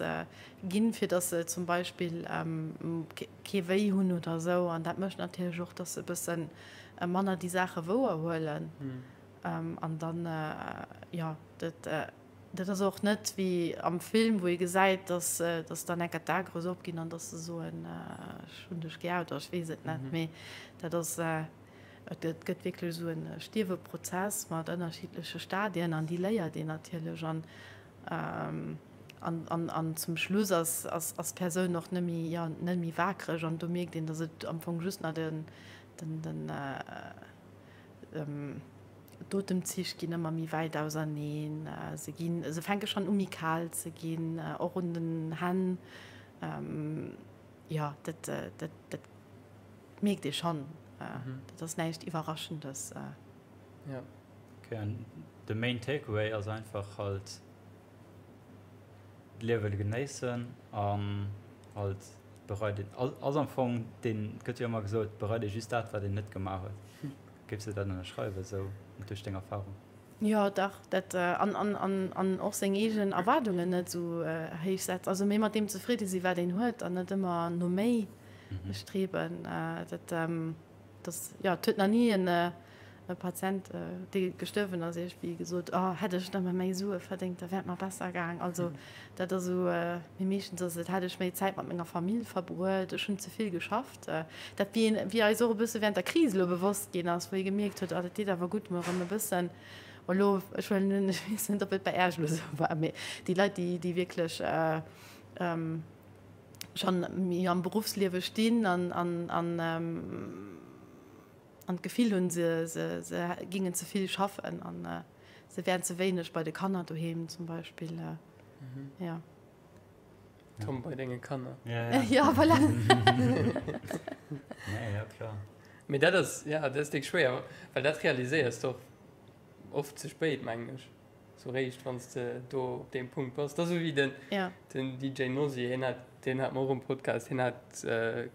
ginn, fir datt se zum Beispill kee Wéi hunn oder esou. An dat mécht natierlech och, datt se e bësse manner déi Saache wouerhuelen. An dann, jo, dat. Dat ass och net wéi am Film, wou ee gesäit, dass dass dann enker d'Ae grouss opginn an dass se soen, ech hunn dech gär oder ech weess et net. Mee dat ass, et gëtt wierklech esou e Stierweprozess mat ënnerschiddleche Stadien an déi léiert een natierlech. An an an zum Schluss ass ass ass d'Persoun och net méi, jo, net méi waakreg an do mierkt een, dass et am Fong just nach den den den D'Otemzich ginn ëmmer méi wäit auserneen, se ginn, se fänke schonn u méi kal ze ginn, och un den Hänn. Jo, dat, dat, dat mierkt ee schonn. Dat ass näischt Iwwerraschendes. Jo. Ok, an de main takeaway ass einfach halt d'Liewe genéissen an halt bereit een, ass am Fong deen, et gëtt jo ëmmer gesot, bereit ee just dat, wat een net gemaach huet. Géifs de dat ënnerschreiwen, esou duerch deng Erfahrung? Jo, dach, dat an, an, an, an och seng eegen Erwaardungen net esou héich setzen, also méi mat deem zefridde si wat een huet an net ëmmer no méi streben. Dat, dat, jo, et huet nach ni en e Patient, dee gestuerwen ass, iergendwéi gesot, Oh, hätt ech nëmme méi Sue verdéngt, da wär et mer besser gaang. Also dat ass esou, mee meeschtens ass et, hätt ech méi Zäit mat menger Famill verbruet, ech hunn ze vill geschafft. Dat wéi een, wéi eis och e bësse während der Kris elo bewosst ginn ass, wou ee gemierkt huet, oh, dat deet awer gutt, mol erëm e bëssen, elo, ech huelen un, ech weess net, ob et bei Äech elo esou war, mee déi Leit, déi, déi wierklech schonn méi am Beruffsliewe stinn an, an, an, an d'Gefill hunn, se, se, se gingen ze vill schaffen an se wären ze wéineg bei de Kanner doheem zum Beispill. Jo. Tom, bei denge Kanner. Ja, voilà. Nee, ja, klar. Mee dat ass, ja, dat ass déck schwéier, well dat realiséiers de och oft ze spéit, mengen ech. Sou réischt, wann s de do op deem Punkt bass. Dat ass esou wéi den, den DJ Nosi, hien hat, deen hat mer och um Podcast, hien hat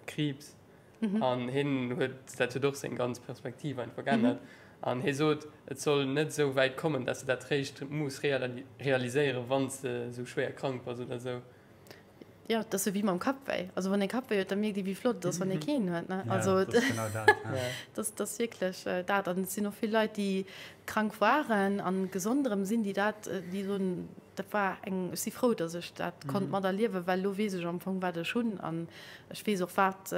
Kriibs. An hien huet, dat huet och seng ganz Perspektiv einfach geännert. An hie sot, et soll net esou wäit kommen, dass de dat réischt muss realiséieren, wann s de esou schwéier krank bass oder esou. Jo, dat ass esou wéi mam Kappwéi. Also wann ee Kappwéi huet, da mierkt ee wéi flott et ass, wann ee keen huet, ne? Also dat ass genau dat, ja. Dat ass wierklech dat. An et sinn och vill Leit, déi krank waren a gesond erëm sinn, déi dat, déi soen, dat war eng, ech si frou, dass ech dat konnt materliewen, well elo weess ech am Fong, wat ech hunn. An Ech weess och, wat,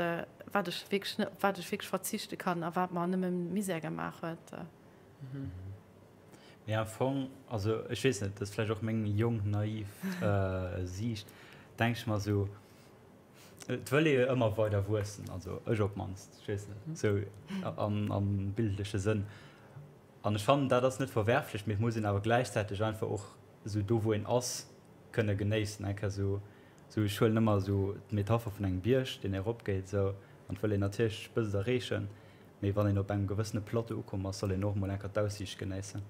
wat ech wierklech net, op wat ech wierklech verzichte kann a wat mer nëmme Misär gemaach huet. Mee am Fong, also ech weess net, dat ass vläicht och meng jonk, naiv Siicht, denk ech mer esou, et wëll ee jo ëmmer weider wuessen, also ech op d'mannst, ech weess net, esou am bildleche Sënn. An ech fannen, dat ass net verwerflech, mee et muss een awer gläichzäiteg einfach och esou do wou een ass kënne genéissen. Eng Kéier esou, esou ech huelen ëmmer esou d'Metapher vun engem Bierg, deen eropgeet esou, an et wëll een natierlech d'Spëtzt erreechen, Mee wann een op engem gewëssene Plateau ukomm ass, soll een och mol enker d'Aussiicht genéissen.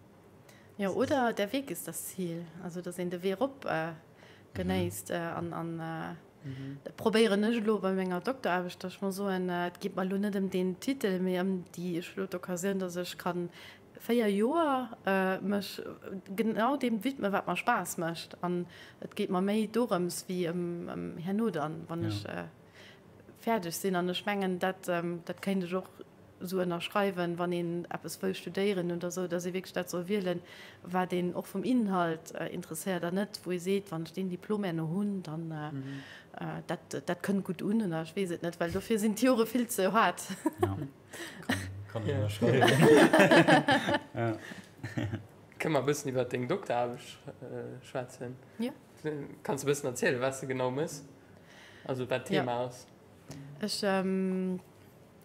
Jo, oder der Weg ist das Ziel, also dass een de Wee erop genéisst. An an dat probéieren ech elo bei menger Dokteraarbecht, dass ech mer soen, et geet mer elo net ëm deen Titel, mee ëm déi, ech hu elo d'Occasioun, dass ech ka 4 Joer mech genau deem widmen, wat mer Spaass mécht. An et geet mer méi dorëms wéi ëm herno dann, wann ech fäerdeg sinn. An ech mengen, dat, dat kéint ech och esou ënnerschreiwen, wann een eppes wëll studéieren oder esou, dass ee wierklech dat soll wielen, wat een och vum Inhalt interesséiert an net, wou ee seet, wann ech deen Diplom herno hunn, dann dat, dat kënnt gutt un oder ech weess et net, well dofir sinn d'Jore vill ze haart. Ja, kann ech ënnerschreiwen. Ja. Kënne mer e bëssen iwwer deng Dokteraarbecht schwätzen? Jo. Kanns de e bëssen erzielen, wat s de genau méchs? Also wat d'Thema ass? Ech,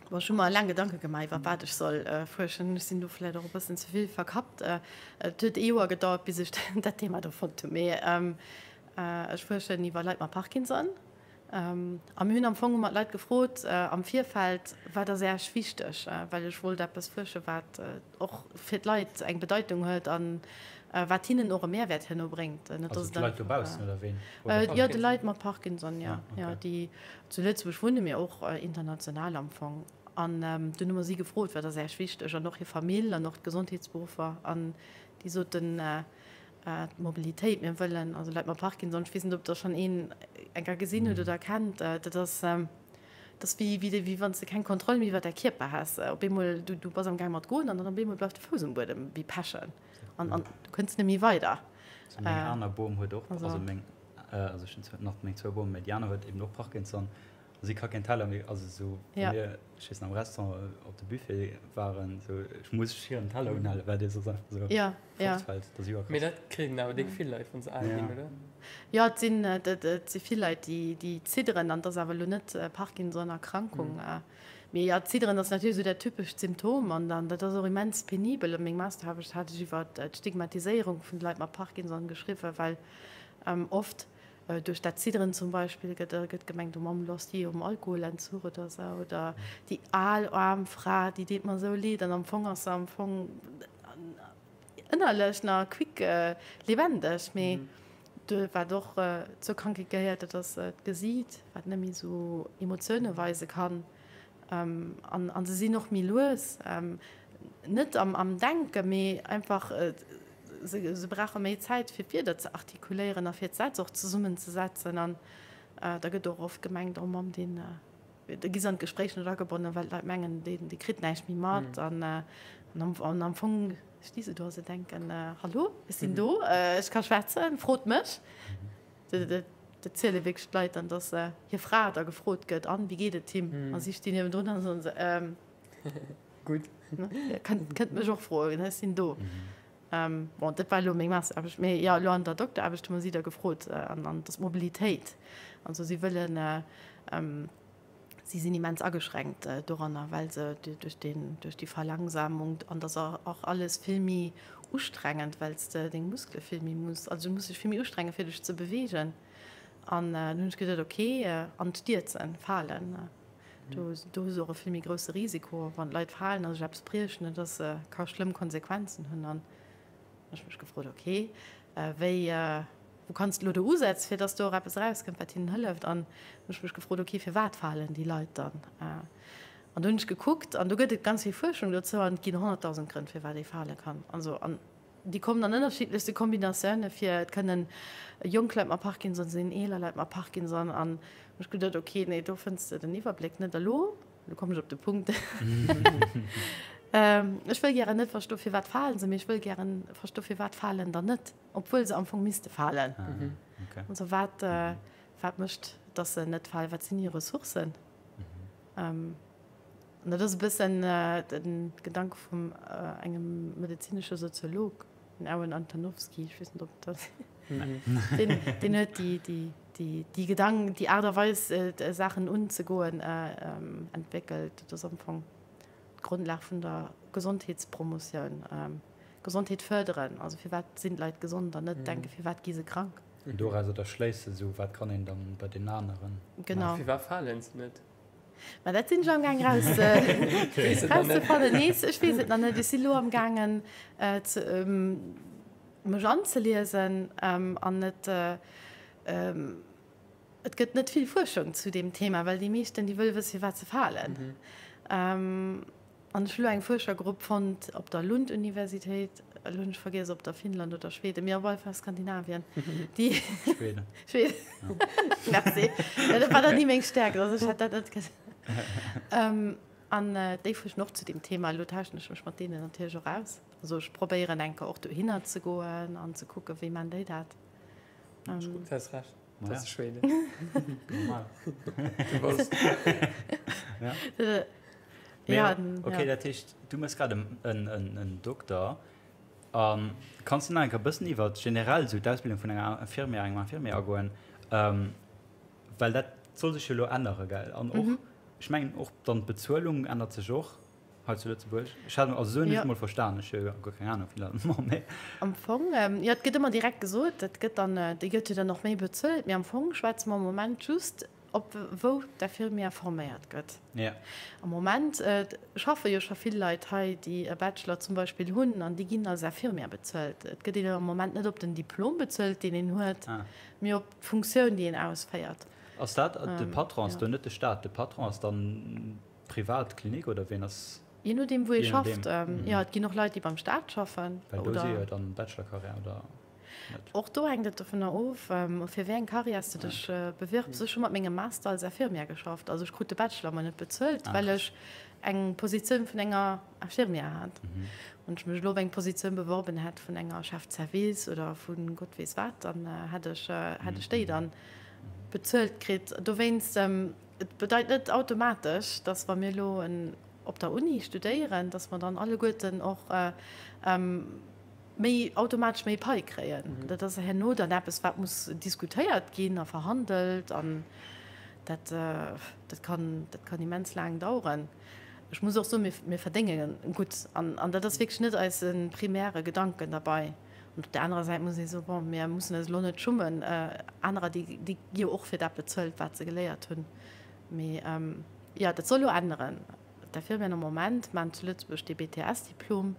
bon, ech hu mer laang Gedanke gemaach iwwer wat ech soll fuerschen. Ech sinn do vläicht och e bëssen ze vill verkappt. Et huet ee Joer gedauert, bis ech dat Thema do fonnt hunn. Mee ech fuerschen iwwer Leit mat Parkinson. A mir hunn am Fong hu mer d'Leit gefrot am Virfeld, wat ass Äech wichteg? Well ech wollt eppes fuersche wat och fir d'Leit eng Bedeitung huet an wat hinnen och e Mehrwert herno bréngt. Net dass et einfach. Also d'Leit dobaussen oder ween? Jo, de Leit mat Parkinson, jo. Jo, déi zu Lëtzebuerg wunne mee och international am Fong. An dunn hu mer si gefrot, wat ass Äech wichteg? An och hir Famill an och d'Gesondheetsberuffer. An déi soten, d'Mobilitéit, mir wëllen, also Leit mat Parkinson, ech weess net, ob Der schonn een eng Kéier gesinn hutt oder kennt, dat ass, dat ass wéi, wéi, wéi wann s de keng Kontroll méi iwwer däi Kierper häss. Op eemol, du, du bass amgaang mat goen an dann op eemol bleift de Fouss um Buedem wéi pechen an, an du kënns net méi weider. Also meng aner Bom huet och, also meng, also ech hunn nach meng zwou Bomen, mä déi aner huet eben och Parkinson. Si ka keen Teller méi, also sou wa mir, ech weess nach am Restaurant op de Buffet waren, sou ech muss hiren Teller unhalen, well dee soss einfach sou fortfält. Dat ass iwwerkrass. Mee dat kréien awer déck vill Leit, wann se al ginn, oder? Jo, et sinn, et si vill Leit, déi, déi zidderen an et ass awer elo net Parkinson-Erkrankung. Mee jo, d'Zidderen ass natierlech esou dat typescht Symptom an dann, dat ass och immens penibel. Meng Masteraarbecht hat ech iwwer d'Stigmatiséierung vun de Leit mat Parkinson geschriwwen, well oft Duerch dat Zidderen zum Beispill gëtt gëtt gemengt, oh Mamm, lo ass déi um Alkoholentzuch oder esou, oder déi al aarm Fra, déi deet mer esou leed. An am Fong ass se am Fong ënnerlech nach quick lebendig. Mee do, wat och zur Krankheet gehéiert, dat ass d'Gesiit, wat net méi esou Emotioune weise kann. An an se sinn och méi lues, net am am Denken, mee einfach Se brauche méi Zäit, fir d'Wierder ze artikuléieren a fir d'Sätz och zesummenzesetzen. An da gëtt och oft gemengt, Oh Mamm, deen, da gi se an d'Gespréich net agebonnen, well d'Leit mengen, deen, dee kritt näischt méi mat. An am Fong sti se do a se denken, Hallo, ech sinn do, ech ka schwätzen, frot mech. Dat ziele wierklech d'Leit dann, dass hir Fra da gefrot gëtt, An, wéi geet et him? A si stinn niewendrun a soen se, Gutt. Kënnt, kënnt mech och froen, ech sinn do. Bon, dat war elo meng Masteraarbecht, mee jo, elo an der Dokteraarbecht hu mer si da gefrot, an, an dass d'Mobilitéit, also si wëllen, si sinn immens ageschränkt doranner, well se duerch deen, duerch déi Verlangsamung, an dass och alles vill méi ustrengend, well s de deng Muskele vill méi muss, also du muss dech vill méi ustrenge fir dech ze beweegen. An dunn hunn ech geduet, okay, an d'Stierzen, falen. Do do hues de och e vill méi grousse Risiko, wann d'Leit falen a sech eppes briechen, dat ass, ka schlëmm Konsequenzen hunn. An hunn ech mech gefrot, okay, wéi, wou kanns de elo do usetzen, fir dass do och eppes erauskënnt, wat hinnen hëlleft? An hunn ech mech gefrot, okay, firwat falen déi Leit dann? An do hunn ech gekuckt an do gëtt et ganz vill Fuerschung dozou an et ginn 100.000 Grënn, firwat ee fale kann. Also an Déi kommen an ënnerschiddlechste Kombinatioune vir. Et kënnen jonk Leit mat Parkinson sinn, eeler Leit mat Parkinson. An hu ech geduet, ok, nee, do fënns de den Iwwerbléck net. A lo, lo kommen ech op de Punkt, Ech wëll gären net verstoen, firwat falen se, mee ech wëll gären verstoen, firwat falen der net, obwuel se am Fong misste falen. Also wat, wat mécht, datt se net falen? Wat sinn hir Ressourcen? An dat ass e bëssen de Gedanke vum engem medezinesche Soziolog. Den Aaron Antonovsky, ech weess net, ob dat deen, deen huet déi, déi, déi, déi Gedanken, déi Aart a Weis, Saachen unzegoen, entwéckelt. Dat ass am Fong d'Grondlag vun der Gesondheetspromotioun. Gesondheet fërderen, also firwat sinn d'Leit gesond an net denken, firwat gi se krank. An dorauser da schléissen, esou wat kann een dann bei deenen aneren. Genau. Firwat falen se net? Ma dat sinn ech am Gaang raus rauszefannen. Nee, ech weess et nach net. Ech si lo am gaangen ze mech anzeliesen an et et gëtt net vill Fuerschung zu deem Thema, well déi meeschten déi wëlle wësse firwat se falen. An ech hu lo eng Fuerschergrupp fonnt op der Lund-Universitéit, elo hunn ech vergiess op der Finnland oder Schweden, mee op alle Fall Skandinavien, déi. Schweden. Schweden. Merci. Ja, dat war dann ni meng Stärkt, also ech hätt dat net ge. An déi fuerschen och zu deem Thema. Elo tauschen ech mech mat deenen natierlech och aus. Also ech probéieren eng Kéier och dohinner ze goen an ze kucken, wéi man déi dat. Du hues Recht. Dat ass Schweden. Normal. Du wosst. Ja. Ja, okay, dat heescht, du mëss grad en Dokter. A kanns du nach eng Kéier e bëssen iwwer generell esou d'Ausbildung vun enger Infirmière, engem Infirmier agoen? Well dat soll sech jo elo ännere, gell? An och, ech mengen och dann d'Bezuelung ännert sech och. Hei zu Lëtzebuerg? Ech hat, also esou hunn ech et mol verstan, ech hu guer keng Ahnung finalement, mee. Am Fong, jo, et gëtt ëmmer direkt gesot, et gëtt dann, déi gëtt jo dann och méi bezuelt, mee am Fong schwätze mer am Moment just op wou d'Infirmière forméiert gëtt. Jo. Am Moment schaffe jo scho vill Leit hei, déi e Bachelor zum Beispill hunn an déi ginn als Infirmière bezuelt. Et gëtt een am Moment net op den Diplom bezuelt, deen een huet, mee op d'Funktioun, déi een ausféiert. Ass dat, de Patron ass do net de Staat, de Patron ass dann Privat Klinik oder ween ass? Je nodeem wou ee schafft. Jo, et ginn och Leit déi beim Staat schaffen. Well do si jo dann Bachelor-Carrière oder net? Och do hänkt et dovunner of, fir wéi eng Carrière s de dech bewirbs. Ech hu mat mengem Master als Infirmière geschafft. Also ech krut de Bachelor mol net bezuelt, well ech eng Positioun vun enger Infirmière hat. Wann ech mech elo op eng Positioun beworben hätt vun enger Chef de service oder vu Gott weess wat, dann hätt ech hätt ech déi dann bezuelt kritt. Dowéinst. Et bedeit net automatesch, dass wa mir elo op der Uni studéieren, dass mer dann alleguerten och méi automatesch méi Pai kréien. Dat ass herno dann eppes, wat muss diskutéiert ginn a verhandelt an dat, dat kann, dat kann immens laang daueren. Ech muss och soen, mir, mir verdénge gutt an, an dat ass wierklech net eise primäre Gedanken derbei. An op där anerer Säit muss ee soen, bon, mir mussen eis elo net schummen, anerer, déi gi jo och fir dat bezuelt, wat se geléiert hunn. Mee jo, dat soll elo änneren. D'Infirmieren am Moment maachen zu Lëtzebuerg dee BTS-Diplom.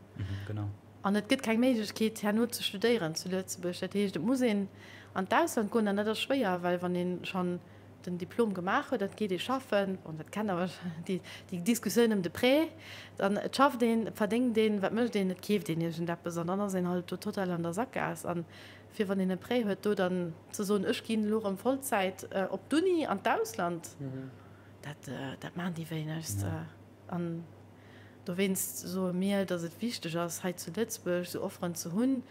An et gëtt keng Méiglechkeet, herno ze studéieren zu Lëtzebuerg. Dat heescht, et muss een an d'Ausland goen an dat ass schwéier, well wann ee schonn den Diplom gemaach huet, dat geet ee schaffen, bon, dat kennt Der wahrscheinlech, déi, déi Diskussioun ëm de Prêt, dann et schafft een, et verdéngt een, wat mécht een, et keeft een iergendeppes an dann ass een halt do total an der Sakgaass. An fir wann een e Prêt huet, do dann ze soen, ech ginn elo erëm Vollzäit op d'Uni an d'Ausland, dat, dat maachen déi wéinegst. An dowéinst soe mir, datt et wichteg ass, hei zu Lëtzebuerg esou Offeren ze hunn,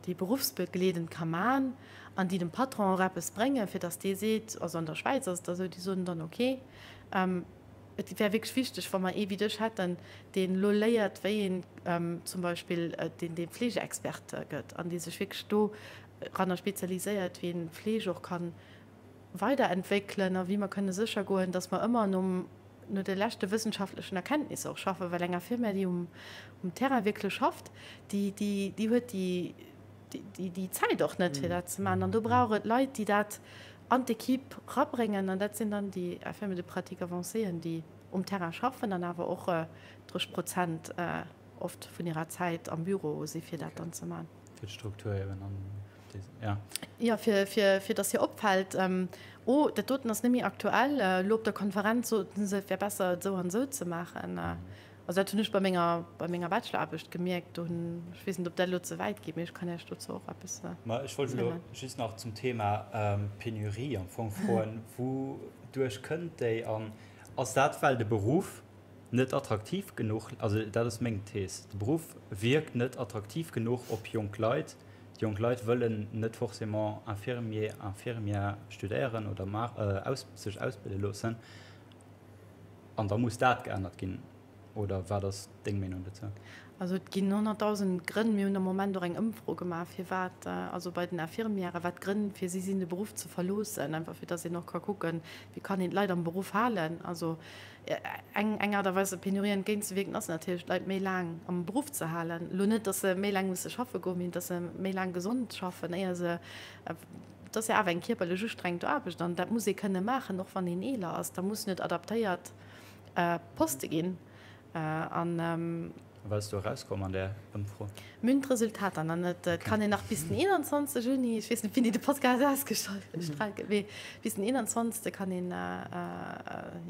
déi beruffsbegleedend ka man an déi dem Patron och eppes bréngen, fir datt dee seet, also an der Schwäiz ass et da esou, déi soen dann, ok, et wär wierklech wichteg, wa mer ee wéi dech hätten, deen elo léiert, wéi een zum Beispill deen dee Fleegeexperte gëtt an dee sech wierklech doranner spezialiséiert, wéi een d'Fleeg och ka weiderentwéckelen a wéi mer kënne sécher goen, datt mer ëmmer nom no de leschte wëssenschaftlechen Erkenntnisser och schaffen, well eng Infirmière, déi um Terrain wierklech schafft, déi, déi, déi huet déi, déi, déi Zäit och net, fir dat ze maachen. An do brauch et Leit, déi dat an d'Equipe rabréngen. An dat sinn dann déi Infirmiers de pratique avancéen, déi um Terrain schaffen an awer och 30 Prozent oft vun hirer Zäit am Büro si fir dat dann ze maachen. Fir d'Struktur eben an déi, ja. Jo, fir, fir, fir dass hir opfält, Oh, dat doten ass net méi aktuell, elo op der Konferenz soten se, et wär besser, et esou an esou ze maachen. Also dat hunn ech bei menger, bei menger Bacheloraarbecht gemierkt. Do hunn, ech weess net, ob dat elo ze wäit geet, mee ech kann Iech dozou och eppes Ma ech wollt elo just nach zum Thema Penurie am Fong froen, Wouduerch kënnt déi an ass dat, well de Beruff net attraktiv genuch, also dat ass meng Thees, de Beruff wierkt net attraktiv genuch op jonk Leit, déi jonk Leit wëllen net forcément Infirmier, Infirmière studéieren oder sech ausbilde loossen an da muss dat geännert ginn. Oder wat ass deng Meenung dozou? Also et ginn 100.000 Grënn. Mir hunn am Moment och eng Ëmfro gemaach, firwat, also bei den Infirmièren, wat d'Grënn fir si sinn, de Beruff ze verloossen. Einfach fir datt een och ka kucken, wéi kann een d'Leit am Beruff halen. Also eng eng Aart a Weis der Penurie entgéintzewierken ass natierlech, d'Leit méi laang am Beruff ze halen. Elo net, datt se méi laang musse schaffe goen, mee datt se méi laang gesond schaffen, éier se, et ass jo awer eng kierperlech ustrengend Aarbecht an dat muss ee kënne maachen, och wann een eeler ass. Da mussen et adaptéiert Poste ginn. An. Wat ass do erauskomm an där Ëmfro? Mir hunn d'Resultater nach net. Et kann een nach bis den 21 Juni, ech weess net, wéini de Podcast ausgestraalt gëtt, mee bis den 21. kann een,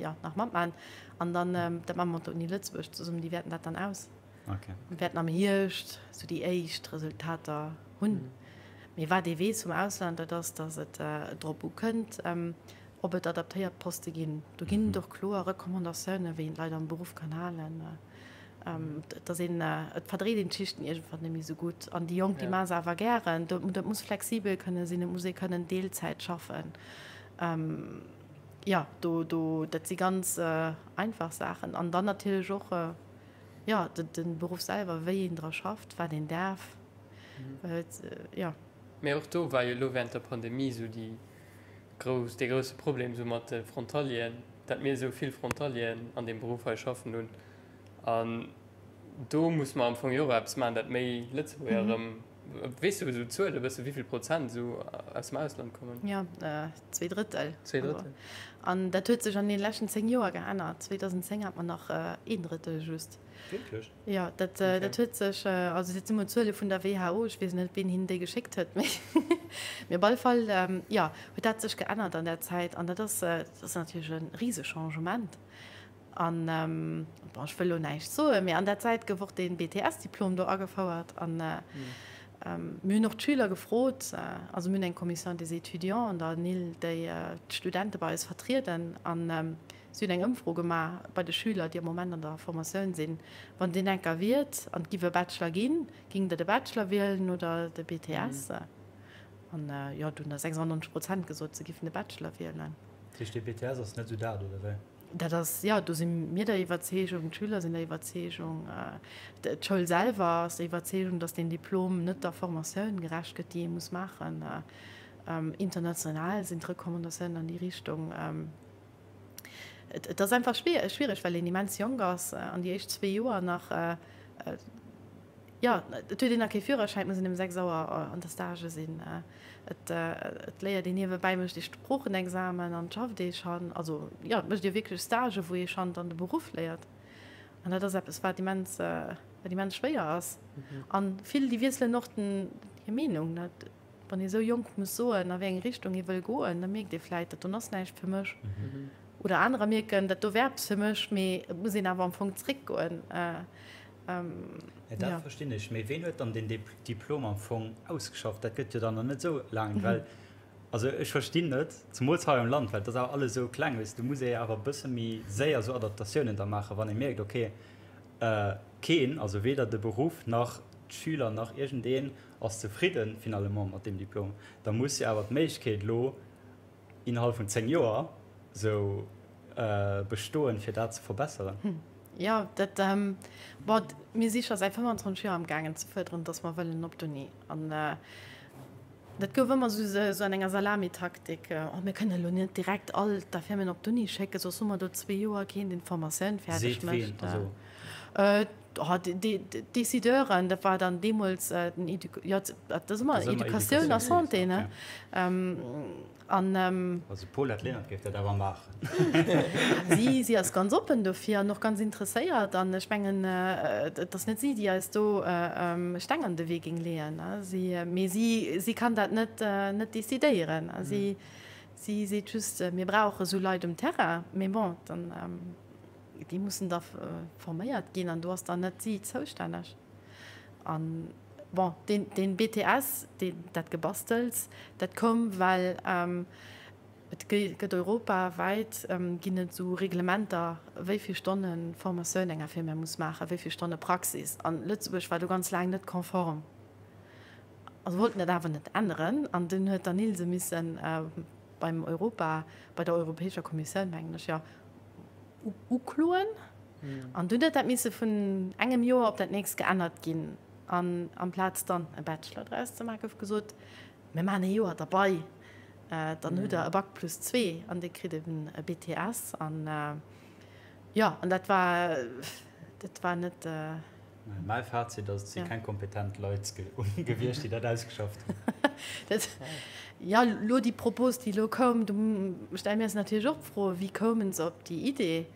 jo, nach matmaachen. An dann, dat maache mer mat der Uni Lëtzebuerg zesummen, déi wäerten dat dann aus. Mir wäerten am Hierscht esou déi éischt Resultater hunn. Mee wat ee weess vum Ausland, dat ass, datt et drop ukënnt, ob et adaptéiert Poste ginn. Do ginn et och kloer Recommandatiounen, wéi een d'Leit am Beruff kann halen. Et ass een, et verdreet een d'Schichten iergendwann net méi esou gutt. An déi Jonk, déi maache se awer gären. Dat muss flexibel kënne sinn, et muss ee kënnen Deelzäit schaffen. Jo, do, do, dat si ganz einfach Saachen. An dann natierlech och, jo, de Beruff selwer, wéi een dra schafft, wat een däerf. Jo. Mee och do war jo elo während der Pandemie esou déi grouss, dee grousse Problem esou mat de Frontalieren, dat mir esou vill Frontalieren an deem Beruff hei schaffen hunn. An do muss mer am Fong jo och eppes maachen, dat méi Lëtzebuerger erëm, weess du esou Zuele bësse wéi vill Prozent esou aus dem Ausland kommen? Jo, 2 Drëttel. 2 Drëttel. An dat huet sech an deene leschten 10 Joer geännert. 2010 hat mer nach een Drëttel just. Wierklech? Jo, dat, dat huet sech, also dat si mol Zuele vun der WHO, ech weess net, wien hinnen déi geschéckt huet, mee, mee op alle Fall, jo, huet dat sech geännert an där Zäit. An dat ass, dat ass natierlech e Risechangement. An, bon, ech wëll elo näischt soen, mee an där Zäit gouf och dee BTS-Diplom do agefouert. An mir hunn och d'Schüler gefrot, also mir hunn eng Commission des étudiants an der ANIL, déi d'Studente bei eis vertrieden. An Si hunn eng Ëmfro gemaach bei de Schüler, déi am Moment an der Formatioun sinn. Wann Dir enker wiert an et giff e Bachelor ginn, géingt Der de Bachelor wielen oder de BTS? An jo, do hunn der 96 Prozent gesot, se giffen de Bachelor wielen. Dat heescht, dee BTS ass net esou dat, oder wéi? Dat ass, jo, do si mir der Iwwerzeegung, d'Schüler sinn der Iwwerzeegung, d'Schoul selwer ass der Iwwerzeegung, datt deen Diplom net der Formatioun gerecht gëtt, déi ee muss maachen. International sinn d'Recommandatiounen an déi Richtung. Et ass einfach schwiereg, well een immens jonk ass an déi éischt zwee Joer nach, jo, et huet een nach kee Führerschäin, et muss een ëm 6 Auer an der Stage sinn, et léiert een niewebäi, mécht ee Sproochenexamen an et schafft ee schonn. Also jo, et mécht ee wierklech Stagen, wou ee schonn dann de Beruff léiert an dat ass eppes, wat immens, wat immens schwéier ass. An vill, déi wiesselen och den, hir Meenung. Wann ee sou jonk muss soen, a wéi eng Richtung ee wëll goen, da mierkt ee vläit, dat doen ass näischt fir mech. Oder anerer mierken, dat do wär eppes fir mech, mee et muss een awer am Fong zréckgoen. Ja, dat verstinn ech. Mee ween huet dann deen Diplom am Fong ausgeschafft? Dat gëtt jo dann nach net esou laang, well, also ech verstinn net, zemools hei am Land, well et ass awer alles esou kleng, weess de, do muss ee jo awer e bësse méi séier esou Adaptatiounen da maachen, wann ee mierkt, okay, keen, also weder de Beruff nach d'Schüler nach iergendeen ass zefridden finalement mat deem Diplom, da muss jo awer d'Méiglechkeet elo innerhalb vun 10 Joer esou bestoen, fir dat ze verbesseren. Jo, dat, bon, mir si scho säit 25 Joer amgaangen ze fuerderen, dass mer wëllen op d'Uni. An dat gouf ëmmer esou an enger Salamitaktik, oh mir kënnen elo net direkt all d'Infirmieren op d'Uni schécken, soss hu mer do zwee Joer keen, deen d'Formatioun fäerdeg Seet ween? mécht. Also. D'Décideuren, dat war dann deemools den Édu, jo, dat ass ëmmer Educatioun a Santé, ne? An. Also d'Paulette Lenert géif dat awer maachen. Si, si ass ganz oppen dofir an och ganz interesséiert. An ech mengen, et ass net si, déi eis do Steng an de Wee géing leeën. Si, mee si, si kann dat net, net decidéieren. Si, si seet just, mir brauche sou Leit um Terrain. Mee bon, dann. Déi mussen da forméiert ginn an do ass dann net si zoustänneg. An, bon, deen, deen BTS, deen, dat Gebastels, dat koum, well et gëtt europawäit ginn et esou Reglementer, wéi vill Stonne Formatioun eng Infirmière muss maachen, wéi vill Stonne Praxis. An Lëtzebuerg war do ganz laang net konform. Also wollten dat awer net änneren an dunn huet d'ANIL se missen beim Europa, bei der Europäescher Kommissioun, mengen ech, jo, ukloen. An dunn huet dat misse vun engem Joer op dat nächst geännert ginn. An amplaz dann e Bachelor draus ze maachen, gouf gesot, Mir maachen e Joer derbei, dann hutt Der e Bac plus zwee an Dir kritt eben e BTS. An jo, an dat war, dat war net. Mäi Fazit ass, et si keng kompetent Leit gewiescht, déi dat ausgeschafft hunn. Dat, jo, elo déi Propos, déi elo koum, do stelle mir eis natierlech och d'Fro, Wéi koumen se op déi Idee,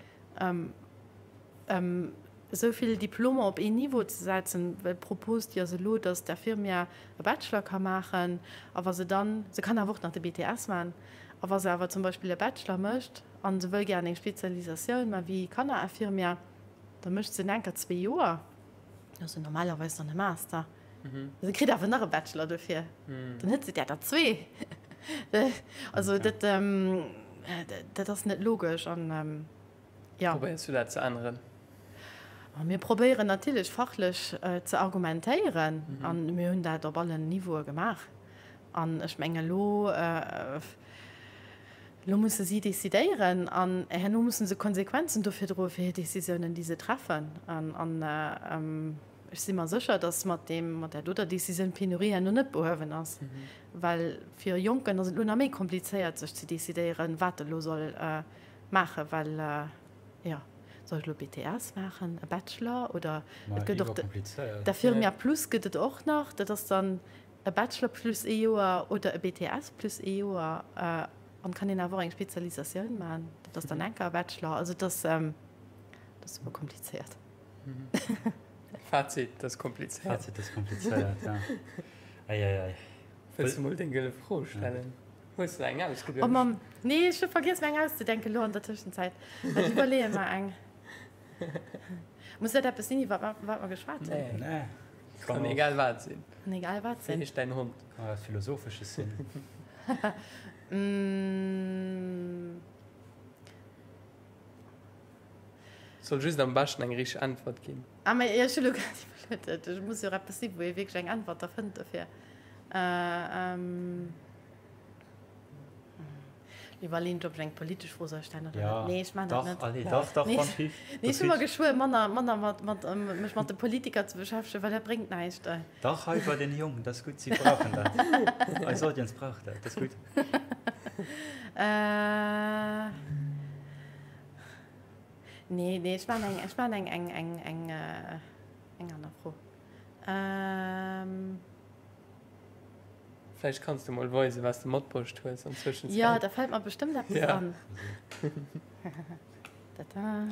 esou vill Diplomer op een Niveau ze setzen? Well d'Propos, déi ass elo, datt d'Infirmière e Bachelor ka maachen a wa se dann, se kann awer och nach de BTS maachen, a wa se awer zum Beispill e Bachelor mécht a se wëll gären eng Spezialisatioun maachen wéi Kannerinfirmière, Da mécht se enker zwee Joer, dat ass jo normalerweis dann e Master, se kritt awer nach e Bachelor dofir, dann huet se där der zwee. Also dat, dat ass net logesch an jo. Probéiers du dat ze änneren? Mir probéieren natierlech fachlech ze argumentéieren an mir hunn dat op allen Niveaue gemaach. An ech mengen elo, Elo musse si decidéieren an herno musse se Konsequenzen dofir droe fir hir Décisiounen, déi se treffen. An ech si mer sécher, datt mat deem, mat där doter Décisioun d'Penurie herno net behuewen ass, well fir e Jonken ass et elo nach méi komplizéiert, sech ze decidéieren, wat e elo soll maachen, well, jo, soll ech elo BTS maachen, e Bachelor oder et gëtt och d'Infirmière plus gëtt et och nach, dat ass dann E Bachelor plus ee Joer oder e BTS plus ee Joer an kann een awer och eng Spezialisatioun man, dat ass dann enker e Bachelor. Also et ass, et ass super komplizéiert. Fazit, et ass komplizéiert. Fazit, et ass komplizéiert, ja. Ei, ei, ei. Wëlls du mol deng gëlle Fro stellen? Hues de eng ausgeduecht? Oh Mamm, nee, ech hu vergiess mer eng auszedenken elo an der Tëschenzäit. Ech iwwerleeë mer eng. Muss dat eppes sinn, iwwer wat mer geschwat hunn? Nee. Kann egal wat sinn. Kann egal wat sinn. Wéi heescht däin Hond? Kann eppes Philosophesches sinn. Soll just am beschten eng richteg Äntwert ginn. Ah, mä ech hu lo grad iwwerluet, et muss jo och eppes sinn, wou ee wierklech eng Äntwert da fënnt dofir. Iwwerleeën, ob ech eng politesch Fro soll stellen oder net. Nee, ech maachen dat net. Allez, dach, dach, wann d'Hief. Nee, ech hu mer geschwuer, manner, manner mat, mat, mech mat de Politiker ze beschäftegen, well dat bréngt näischt. Dach, hei bei den Jongen, dat ass gutt, si brauchen dat. Eis Audience brauch dat, dat ass gutt. Nee, nee, ech maachen eng, ech maachen eng, eng, eng, eng, eng aner Fro. Vläicht kanns du mol weisen, wat s de matbruecht hues an Zwëschenzäit. Jo, da fält mer bestëmmt eppes an. Tata.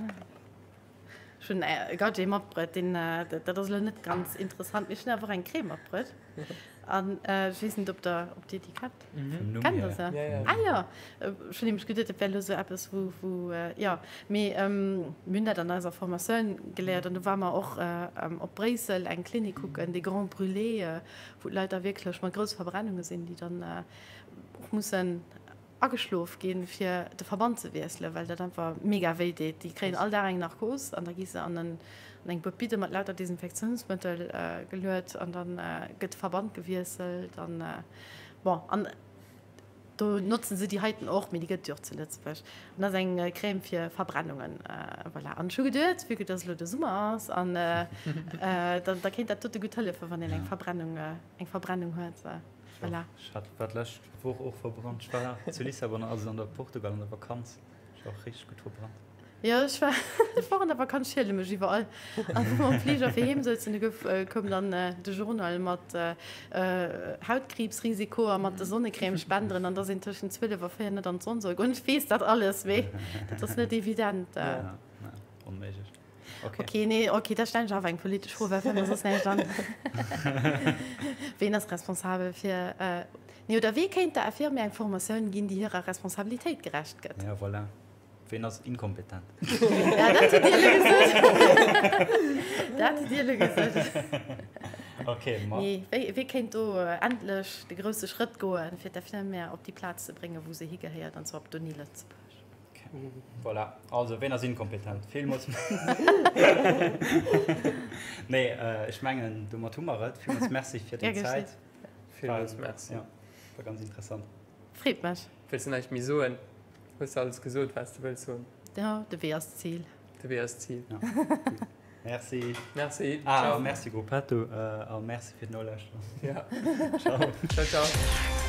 Ech hunn e Gadget matbruet, deen, dat ass elo net ganz interessant, mee ech hunn awer och eng Crème matbruet. An ech weess net, ob der, ob Dir déi kennt. Vum Numm Kennt der se? Ah jo, ech hunn nämlech geduet, dat wär elo sou eppes, wou, wou, jo. Mee mir hunn dat an eiser Formatioun geléiert an do ware mer och op Bréissel eng Klinik kucken, des Grands Brûlés, wou d'Leit da wierklech mat grousse Verbrennunge sinn, déi dann och mussen ageschlof ginn, fir de Verband ze wiesselen, well dat einfach mega wéi deet. Déi kréien all Dag eng Narkos an da gi se an en an eng Bobidde mat lauter Desinfektiounsmëttel geluet an da gëtt de Verband gewiesselt an bon an do notzen se déi heiten och, mee déi gëtt et jo och zu Lëtzebuerg. An dat ass eng Crème fir Verbrennungen, voilà. An ech hu geduet, vue que dass elo de Summer ass an da da kéint dat dote gutt hëllefen, wann een eng Verbrennung eng Verbrennung huet, voilà. Ech hat war d'lescht Woch och verbrannt. Ech war zu Lissabon, also an der Portugal an der Vakanz. Ech war och richteg gutt verbrannt. Jo, ech war, ech war an der Vakanz, schiele mech iwwerall. An wou mer am Fliger fir heem souzen, du gouf, koum dann de Journal mat Hautkriibsrisiko a mat de Sonnecrèmespenderen an dass een tëschent 12 a 4 net an d'Sonn soll goen. Ech weess dat alles, mee dat ass net evident. Ja, onméiglech. Okay. Okay, nee, okay, da stellen ech awer eng politesch Fro, well fält mer soss näischt an. Ween ass responsabel fir, nee, oder wee kéint der Infirmière eng Formatioun ginn, déi hirer Responsabilitéit gerecht gëtt? Ja, voilà. Ween ass inkompetent? Ja, dat hutt Dir elo gesot. Dat hutt Dir elo gesot. Okay, ma. Nee, wéi, wee kéint do endlech de grousse Schrëtt goen, fir d'Infirmière op déi Plaz ze bréngen, wou se higehéiert, an zwar op d'Uni Lëtzebuerg? Okay. Voilà. Also, ween ass inkompetent? Villmools. Nee, ech mengen, domat hu mer et. Villmools Merci fir deng Zäit. Villmools Merci. Ja, war ganz interessant. Freet mech. Wëlls de näischt méi soen? Hues de alles gesot, wat s de wëlls soen? Jo, de Wee ass d'Zil. De Wee ass d'Zil. Ja. Merci. Merci. Ah, ciao. Merci Gruppetto äh, a merci fir d'Nolauschteren. Ja. Ciao. Ciao, ciao.